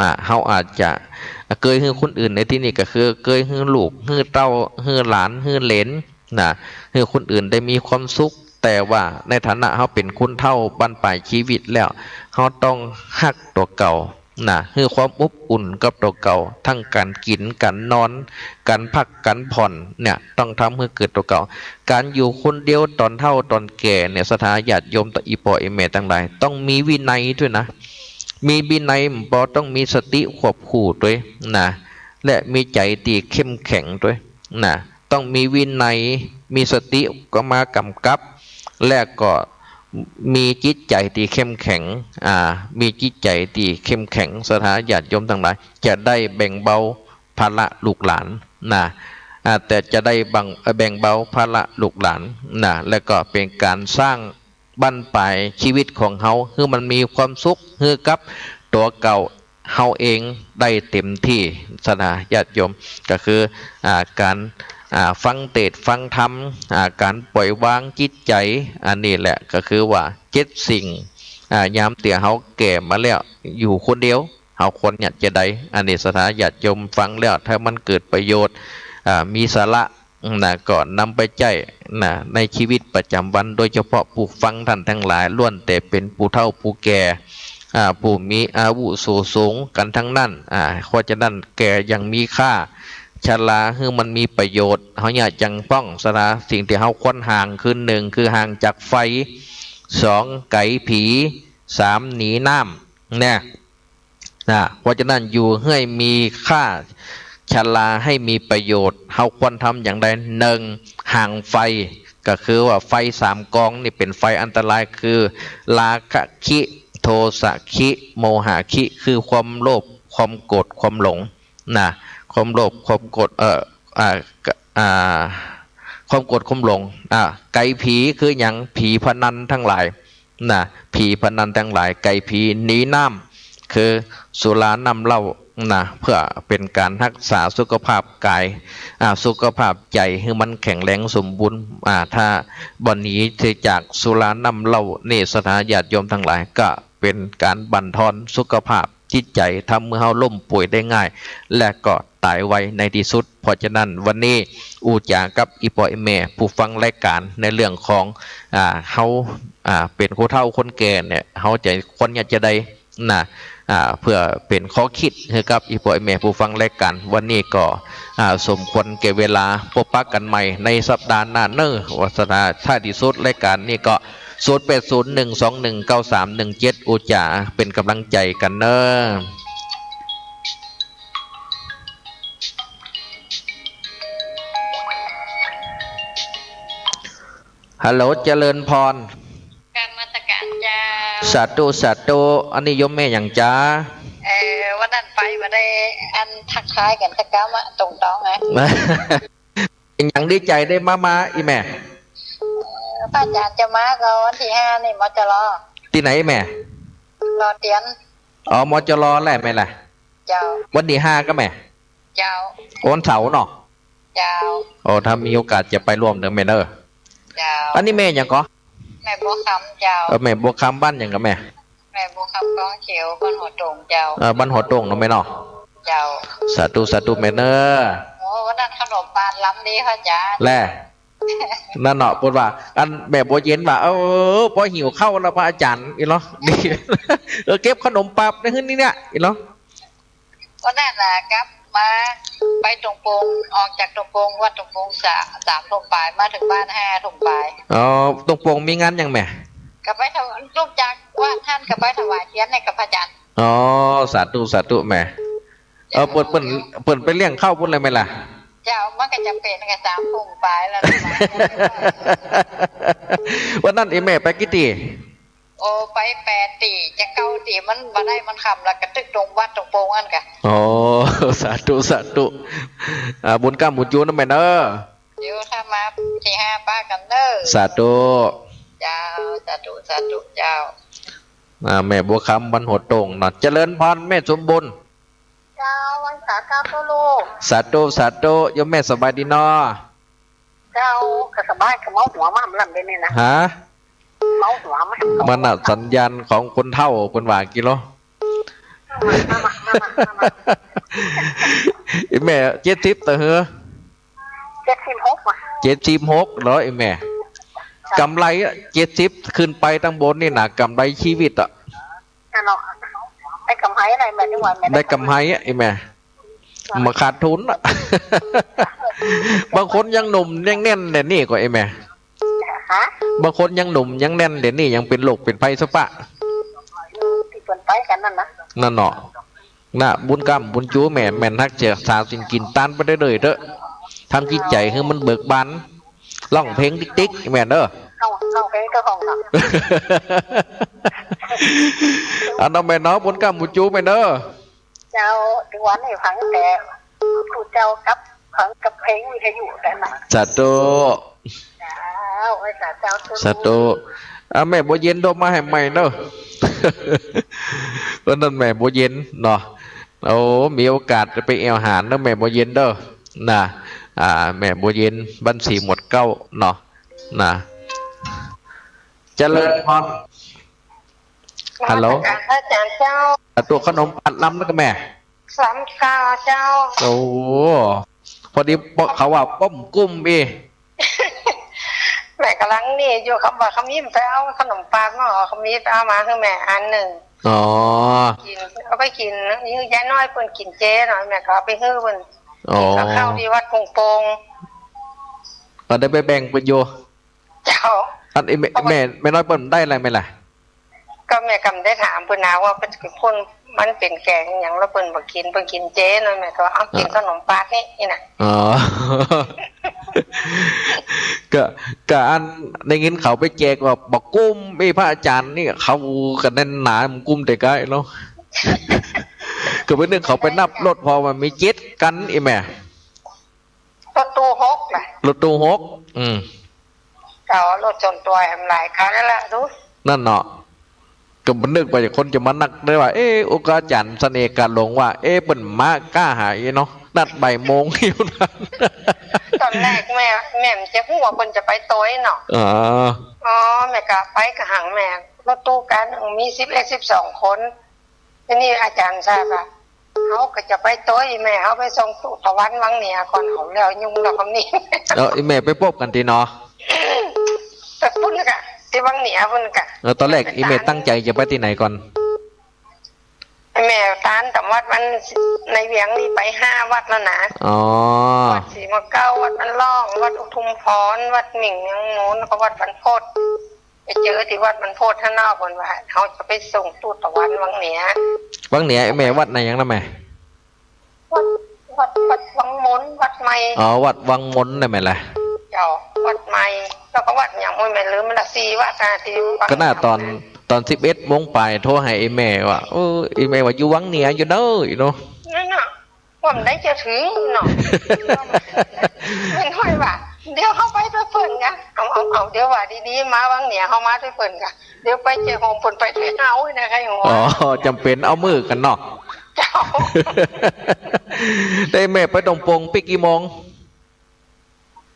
อ่า เฮาอาจจะเกยหื้อคนอื่นในตี้นี้ก็คือเกยหื้อลูก หื้อเต้า หื้อหลาน หื้อเหลน นะ หื้อคนอื่นได้มีความสุข แต่ว่าในฐานะเฮาเป๋นคนเฒ่าบั้นปลายจีวิตแล้ว เฮาต้องฮักตั๋วเก่า นะ หื้อความอบอุ่นกับตั๋วเก่า ตึงก๋านกิ๋น ก๋านนอน ก๋านพัก ก๋านผ่อนเนี่ย ต้องทำหื้อเกิดตั๋วเก่า ก๋านอยู่คนเดียวต๋อนเฒ่าต๋อนแก่เนี่ย ศรัทธาญาติโยม อี่ป้ออี่แม่ตังหลาย ต้องมีวินัยตวยนะ มีวินัยบ่ต้องมีสติควบคู่ตวยนะ และมีใจ๋ตี้เข้มแข็งตวยนะ ต้องมีวินัย มีสติก็มากำกับ และก็มีจิตใจ๋ตี้เข้มแข็ง อ่า มีจิตใจ๋ตี้เข้มแข็ง ศรัทธาญาติโยมตังหลาย จะได้แบ่งเบาภาระลูกหลานนะ อ่า แต่จะได้บัง เอ่อ แบ่งเบาภาระลูกหลานนะ และก็เป๋นก๋านสร้าง บั้นปลายจีวิตของเฮา หื้อมันมีความสุข หื้อกับตั๋วเก่าเฮาเองได้เต๋มตี้ ศรัทธาญาติโยม ก็คือ อ่า ก๋าน อ่า ฟังเตสน์ฟังธรรม อ่า ก๋านปล่อยวางจิตใจ๋ อันนี้แหละก็คือว่าเจ็ดสิ่ง อ่า ยามตี้เฮาแก่มาแล้ว อยู่คนเดียว เฮาควรจะได้ อันนี้ศรัทธาญาติโยมฟังแล้ว ถ้ามันเกิดประโยชน์ อ่า มีสาระ นะ ก็นำไปใจ๊ นะ ในจีวิตประจ๋ำวัน โดยเฉพาะผู้ฟังต้านตังหลาย ล้วนแต่เป๋นผู้เฒ่าผู้แก่ อ่า ผู้มีอาวุโสสูงกั๋นตึงนั้น อ่า เพราะฉะนั้นแก่อย่างมีค่า ชราหื้อมันมีประโยชน์ เฮาเยียะจังป้อง ศรัทธา สิ่งตี้เฮาควรห่างคือ นึ่ง คือห่างจากไฟ สอง ไก๋ผี สาม หนีน้ำ เนี่ย นะ เพราะฉะนั้นอยู่หื้อมีค่า ชราหื้อมีประโยชน์ เฮาควรทำอย่างใด นึ่ง ห่างไฟ ก็คือว่าไฟสามกองนี่เป๋นไฟอันตราย คือ ราคะคิ โทสะคิ โมหะคิ คือความโลภ ความโกรธ ความหลง นะ ความโลภ ความโกรธ เอ่อ อ่า อ่า ความโกรธ ความหลง อ่า ไก๋ผีคือหยัง ผีพนันตังหลาย นะ ผีพนันตังหลาย ไก๋ผี หนีน้ำ คือสุราน้ำเหล้า นะ เพื่อเป๋นก๋านฮักษาสุขภาพก๋าย อ่า สุขภาพใจ๋หื้อมันแข็งแรงสมบูรณ์ อ่า ถ้าบ่หนีเสียจากสุราน้ำเหล้านี่ ศรัทธาญาติโยมตังหลาย ก็เป๋นก๋านบั่นทอนสุขภาพจิตใจ๋ ทำหื้อเฮาล้มป่วยได้ง่าย และก็ต๋ายไวในตี้สุด เพราะฉะนั้นวันนี้อู้จ๋ากับอี่ป้ออี่แม่ผู้ฟังรายก๋านในเรื่องของ อ่า เฮา อ่า เป๋นผู้เฒ่าคนแก่เนี่ย เฮาจะควรจะได้ นะ อ่า เพื่อเป๋นข้อคิดหื้อกับอี่ป้ออี่แม่ผู้ฟังรายก๋าน วันนี้ก็ อ่า สมควรแก่เวลา พบปะกั๋นใหม่ในสัปดาห์หน้าเน่อ ว่าศรัทธา ท้ายตี้สุดรายก๋านนี้ก็ ศูนย์ แปด ศูนย์ หนึ่ง สอง หนึ่ง เก้า สาม หนึ่ง เจ็ด อู้จ๋าเป๋นก๋ำลังใจ๋กั๋นเน่อ ฮัลโหล เจริญพร กราบนมัสก๋านเจ้า สาธุ สาธุ อันนี้โยมแม่หยังจ๊ะ เอ่อ วันนั้นไปบ่ได้อันทักทายกั๋นสักกำอะ ตรงๆ นะ เป๋นหยังดีใจ๋ได้มา มา อี่แม่ เอ่อ พระอาจ๋ารย์จะมาก็วันตี้ห้านี่ มจร ตี้ไหนแม่ รอเตียน อ๋อ มจร แหละแม่ล่ะ เจ้า วันตี้ห้าก็แม่ เจ้า วันเสาร์เนาะ เจ้า โอ้ ถ้ามีโอกาสจะไปร่วมเน่อแม่เน่อ เจ้า อันนี้แม่หยังก่อ แม่บัวคำเจ้า เออ แม่บัวคำบ้านหยังก่อแม่ แม่บัวคำกองเขียว บ้านหัวโต่งเจ้า เออ บ้านหัวโต่งเนาะแม่เนาะ เจ้า สาธุ สาธุแม่เน่อ โอ้ วันนั้นขนมปาดล้ำดีค่ะอาจ๋ารย์ แหละ นั่นเนาะ เปิ้นว่า อันแม่บัวเย็นว่า เออ ปอหิวข้าวแล้วพระอาจ๋ารย์ อี่เนาะ เออ เก็บขนมปาดในหื้อนี่เนี่ย อี่เนาะ วันนั้นน่ะ กลับมา ไปตรงปง ออกจากตรงปง วัดตรงปง สะ สามทุ่มป๋าย มาเถิงบ้านห้าทุ่มป๋าย อ๋อ ตรงปงมีงานหยังแม่ ก็ไปถวาย ลุกจากวัดหั้นก็ไปถวายเตียนให้กับพระอาจารย์ อ๋อ สาธุ สาธุแม่ เออ เปิ้น เปิ้น เปิ้นไปเลี้ยงข้าวปุ้นเลยไหมล่ะ เจ้า มันก็จำเป๋นก็สามทุ่มไปแล้ว วันนั้นอีแม่ไปกี่ตี้ โอ้ ไปแปดตี้ จะเก้าตี้ มันบ่ได้ มันค่ำแล้ว ก็ตึกตรงวัดตรงโปงนั่นกะ อ๋อ สาธุ สาธุ อ่า บุญก้ำบุญจู๋นะแม่เนอะ เดี๋ยวถ้ามาตี้ห้าปะกั๋นเนอะ สาธุ เจ้า สาธุ สาธุ เจ้า อ่า แม่บัวคำ บ้านหัวโต่งเนาะ เจริญพรแม่สมบูรณ์ เจ้า ไหว้สาเจ้าลูก สาธุ สาธุ โยมแม่สบายดีเนาะ เจ้า ก็สบาย ก็เมาหัวมาเมื่อกี้นี่นะ ฮะ เมาหัวมา มันน่ะสัญญาณของคนเฒ่า เปิ้นว่ากิโล มา มา มา มา มา อีแม่เจ็ดสิบเต้าเหอะ เจ็ดสิบหกว่ะ เจ็ดสิบหกเหรออีแม่ กำไรอะ เจ็ดสิบขึ้นไปตังบนนี่นะ กำไรชีวิตอะ นั่นเนาะ ได้กำไรอะไรแม่ นึกว่าแม่ได้กำไรอะ อีแม่ มาขาดทุนอะ บางคนยังหนุ่มยังแน่นเดี๋ยวนี้ก็อีแม่ ฮะ บางคนยังหนุ่มยังแน่นเดี๋ยวนี้ยังเป๋นโรคเป๋นภัยซะปะ ตี้เปิ้นไปกั๋นนั่นนะ นั่นเนาะ น่ะ บุญก้ำบุญจู๋แม่ แม่นฮักเสียสาสิ่งกิ๋นตานไปเรื่อยๆเต๊อะ ทำจิตใจ๋หื้อมันเบิกบาน ร้องเพลงติ๊กๆ แม่เนอะ ร้อง ร้องเพลงเจ้าของเนาะ อันนั้นแม่เนาะ บุญก้ำบุญจู๋แม่เนอะ เจ้า ถือว่าได้ฟังแต่ครูเจ้ากับฟังกับเพลงวิทยุแต่นะ สาธุ เจ้า ไหว้สาเจ้า สาธุ อ่ะ แม่บัวเย็นโทรมาหื้อใหม่เนอะ วันนั้นแม่บัวเย็นเนาะ โอ้ มีโอกาสจะไปแอ่วหาเนอะแม่บัวเย็นเด้อ น่ะ อ่า แม่บัวเย็น บ้านสีหมวดเก้าเนาะ น่ะ เจริญพร ฮัลโหล นมัสการพระอาจารย์เจ้า อ่ะ ตั๋วขนมปัดลำนะกะแม่ สามเก้าเจ้า โอ้ พอดีเขาว่าป้อมกุ้มอี แม่ก่ำลังนี่อยู่ เขาบอกเขามีไปเอาขนมปังมา เขามีไปเอามาหื้อแม่อันนึ่ง อ๋อ กิ๋น เอาไปกิ๋น นี่ยายน้อยเปิ้นกิ๋นเจเนาะ แม่ก็เอาไปหื้อเปิ้น อ๋อ กิ๋นกับข้าวตี้วัดโป่งๆ ก็ได้ไปแบ่งเปิ้นอยู่ เจ้า อันนี้แม่ แม่ แม่น้อยเปิ้นได้อะไรไหมล่ะ ก็แม่ก่ำได้ถามเปิ้นนาว่าเปิ้น เปิ้น มันเป๋นแกงหยัง แล้วเปิ้นบ่กิ๋น เปิ้นกิ๋นเจเนาะ แม่ก็ว่า เอา กิ๋นขนมปังนี่ นี่นะ อ๋อ ก็ ก็อันได้ยินเขาไปแจกว่าบ่กุ้ม ไอ้พระอาจารย์นี่เขาก็แน่นหนา บ่กุ้มแต่ไกลเนาะ ก็เป๋นเรื่องเขาไปนับรถ เพราะมันมีเจ็ดคันอีแม่ รถตู้หกนะ รถตู้หก อืม เจ้า รถส่วนตั๋วแหมหลายคันนั่นแหละดู นั่นเนาะ ก็บ่นึกว่าคนจะมานักได้ว่า เอ๊ะ องค์อาจารย์เสน่ห์กาดหลงว่า เอ๊ะ เปิ้นมาก้าหายเนาะ นัดบ่ายโมงอยู่นั่น ต๋อนแรกแม่ แม่บ่ฮู้ว่าเปิ้นจะไปโตยเนาะ อ๋อ อ๋อ แม่ก็ไปกะหังแม่ รถตู้คันนึ่งมีสิบเอ็ด สิบสองคน ทีนี้อาจ๋ารย์ทราบว่า เฮาก็จะไปโตย แม่เฮาไปส่งตุ๊ตะวันวังเหนือก่อน เอาแล้วยุ่งแล้วกำนี้ เออ อีแม่ไปปบกั๋นตี้หนอ ไปปุ้นกะ ตี้วังเหนือปุ้นกะ เออ ต๋อนแรกอีแม่ตั้งใจ๋จะไปตี้ไหนก่อน แม่ตานต๋ามวัดมัน ในเวียงนี่ไปห้าวัดแล้วนะ อ๋อ วัดศรีมะเก๊า วัดบ้านล่อง วัดอุทุมพร วัดหมิ่งเมืองมูล แล้วก็วัดบรรพต ไปเจอตี้วัดบรรพตหั้นเนาะ เปิ้นว่าเฮาจะไปส่งตุ๊ตะวันวังเหนือ วังเหนือ แม่วัดไหนหยังนะแม่ วัด วัด วัดวังมน วัดใหม่ อ๋อ วัดวังมนได้ไหมล่ะ เจ้า วัดใหม่ แล้วก็วัดหยังแม่ลืมมันละ สี่วัดนะ ตี้วัง ก็น่าต๋อน ต๋อนสิบเอ็ดโมงปลายโทรหาไอ้แม่ว่า เออ ไอ้แม่ว่าอยู่วังเหนืออยู่เน้อ อีเนาะ นั่นน่ะ ว่ามันได้จะถึงเนาะ แม่น้อยว่า เดี๋ยวเฮาไปตวยเปิ้นกะ เอา เอา เอา เดี๋ยวว่าดีๆ มาวังเหนือเฮามาตวยเปิ้นกะ เดี๋ยวไปเจียโฮมเปิ้นไปตวยเฮานะ ใค่หัว อ๋อ จ๋ำเป๋นเอามือกั๋นเนาะ เจ้า ได้แม่ไปตรงโป่งปิ๊กกี่โมง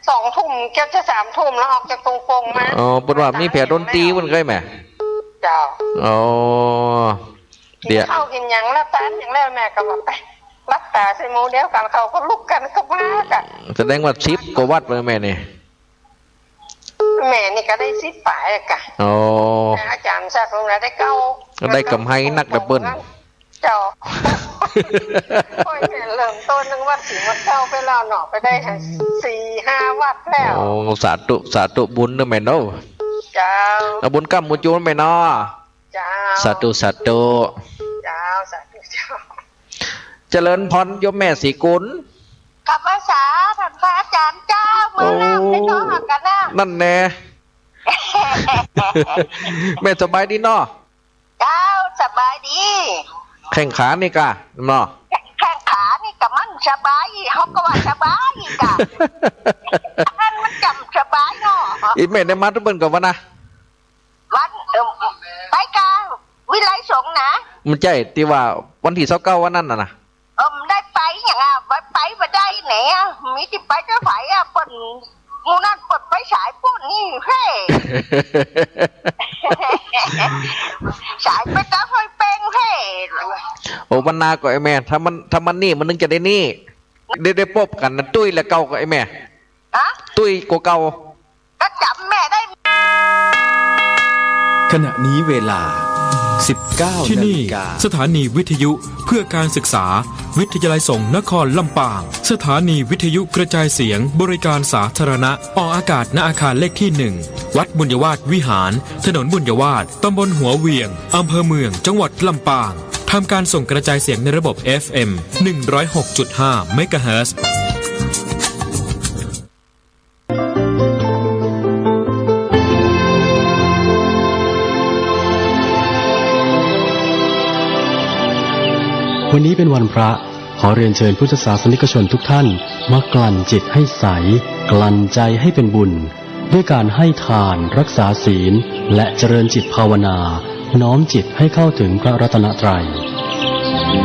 สองทุ่ม เกือบจะสามทุ่มแล้วออกจากตรงโป่งมา อ๋อ เปิ้นว่ามีแผนดนตรีเปิ้นใค่แม่ เจ้า อ๋อ เดี๋ยว กิ๋นข้าวกิ๋นหยังแล้ว ตานหยังแล้ว แม่ก็ว่าไป หลับต๋าใส่หมู่เดียวกั๋น เขาก็ลุกกั๋นก็มากะ แสดงว่าสิบกว่าวัดเลยแม่นี่ แม่นี่ก็ได้สิบปลายกะ อ๋อ อาจ๋ารย์สักลงแล้วได้เก้า ก็ได้กำไรนักเด้อเปิ้น เจ้า โอ้ย แม่เริ่มต้นนึ่งวัดศรีมะเก๊าไปแล้วเนาะ ไปได้สี่ห้าวัดแล้ว โอ้ สาธุ สาธุบุญเน้อแม่เนาะ เจ้า เอาบุญก้ำหมู่จูนไปเนาะ เจ้า สาธุ สาธุ เจ้า สาธุ เจ้า เจริญพรโยมแม่ศรีกุล ข้าพเจ้า ท่านพระอาจารย์เจ้า เมื่อน้ำได้ทอดกันนะ นั่นแน่ แม่สบายดีเนาะ เจ้า สบายดี แข้งขานี่กะเนาะ แข้งขานี่กะมันสบาย เฮาก็ว่าสบายกะ อันนั้นมันจำสบายเนาะ อีแม่ได้มาตะเบิ่นก่อนวะนะ วัน เอิ่ม ไปกาวิไลสงฆ์นะ มันใจ้ตี้ว่าวันตี้ซาวเก้าวันนั้นน่ะนะ เอิ่ม ได้ไปหยังอะ ไป ไปบ่ได้แหน่ มีตี้ไปแต่ไผอะ เปิ้น หมู่นั้นเปิ้นไปสายปู๊นนี่เฮ้ สายไปตะห้วยเป้งเฮ้ โอ้ มันนาก่อไอ้แม่ ถ้ามัน ถ้ามันนี่มันนึ่งจะได้นี่ ได้ ได้ปบกั๋นนะ ตุ้ยและเก่าก่อไอ้แม่ ฮะ ตุ้ยกว่าเก่า ก็จ๋ำแม่ได้ ขณะนี้เวลา สิบเก้า ที่นี่ นาฬิกา สถานีวิทยุเพื่อการศึกษา วิทยาลัยสงฆ์นครลำปาง สถานีวิทยุกระจายเสียงบริการสาธารณะ ออกอากาศ ณ อาคารเลขที่หนึ่ง วัดบุญยวาสวิหาร ถนนบุญยวาส ตำบลหัวเหวียง อำเภอเมือง จังหวัดลำปาง ทำการส่งกระจายเสียงในระบบ เอฟเอ็ม หนึ่งร้อยหกจุดห้า เมกะเฮิรตซ์ วันนี้เป็นวันพระ ขอเรียนเชิญพุทธศาสนิกชนทุกท่าน มากลั่นจิตให้ใส กลั่นใจให้เป็นบุญ ด้วยการให้ทาน รักษาศีล และเจริญจิตภาวนา น้อมจิตให้เข้าถึงพระรัตนตรัย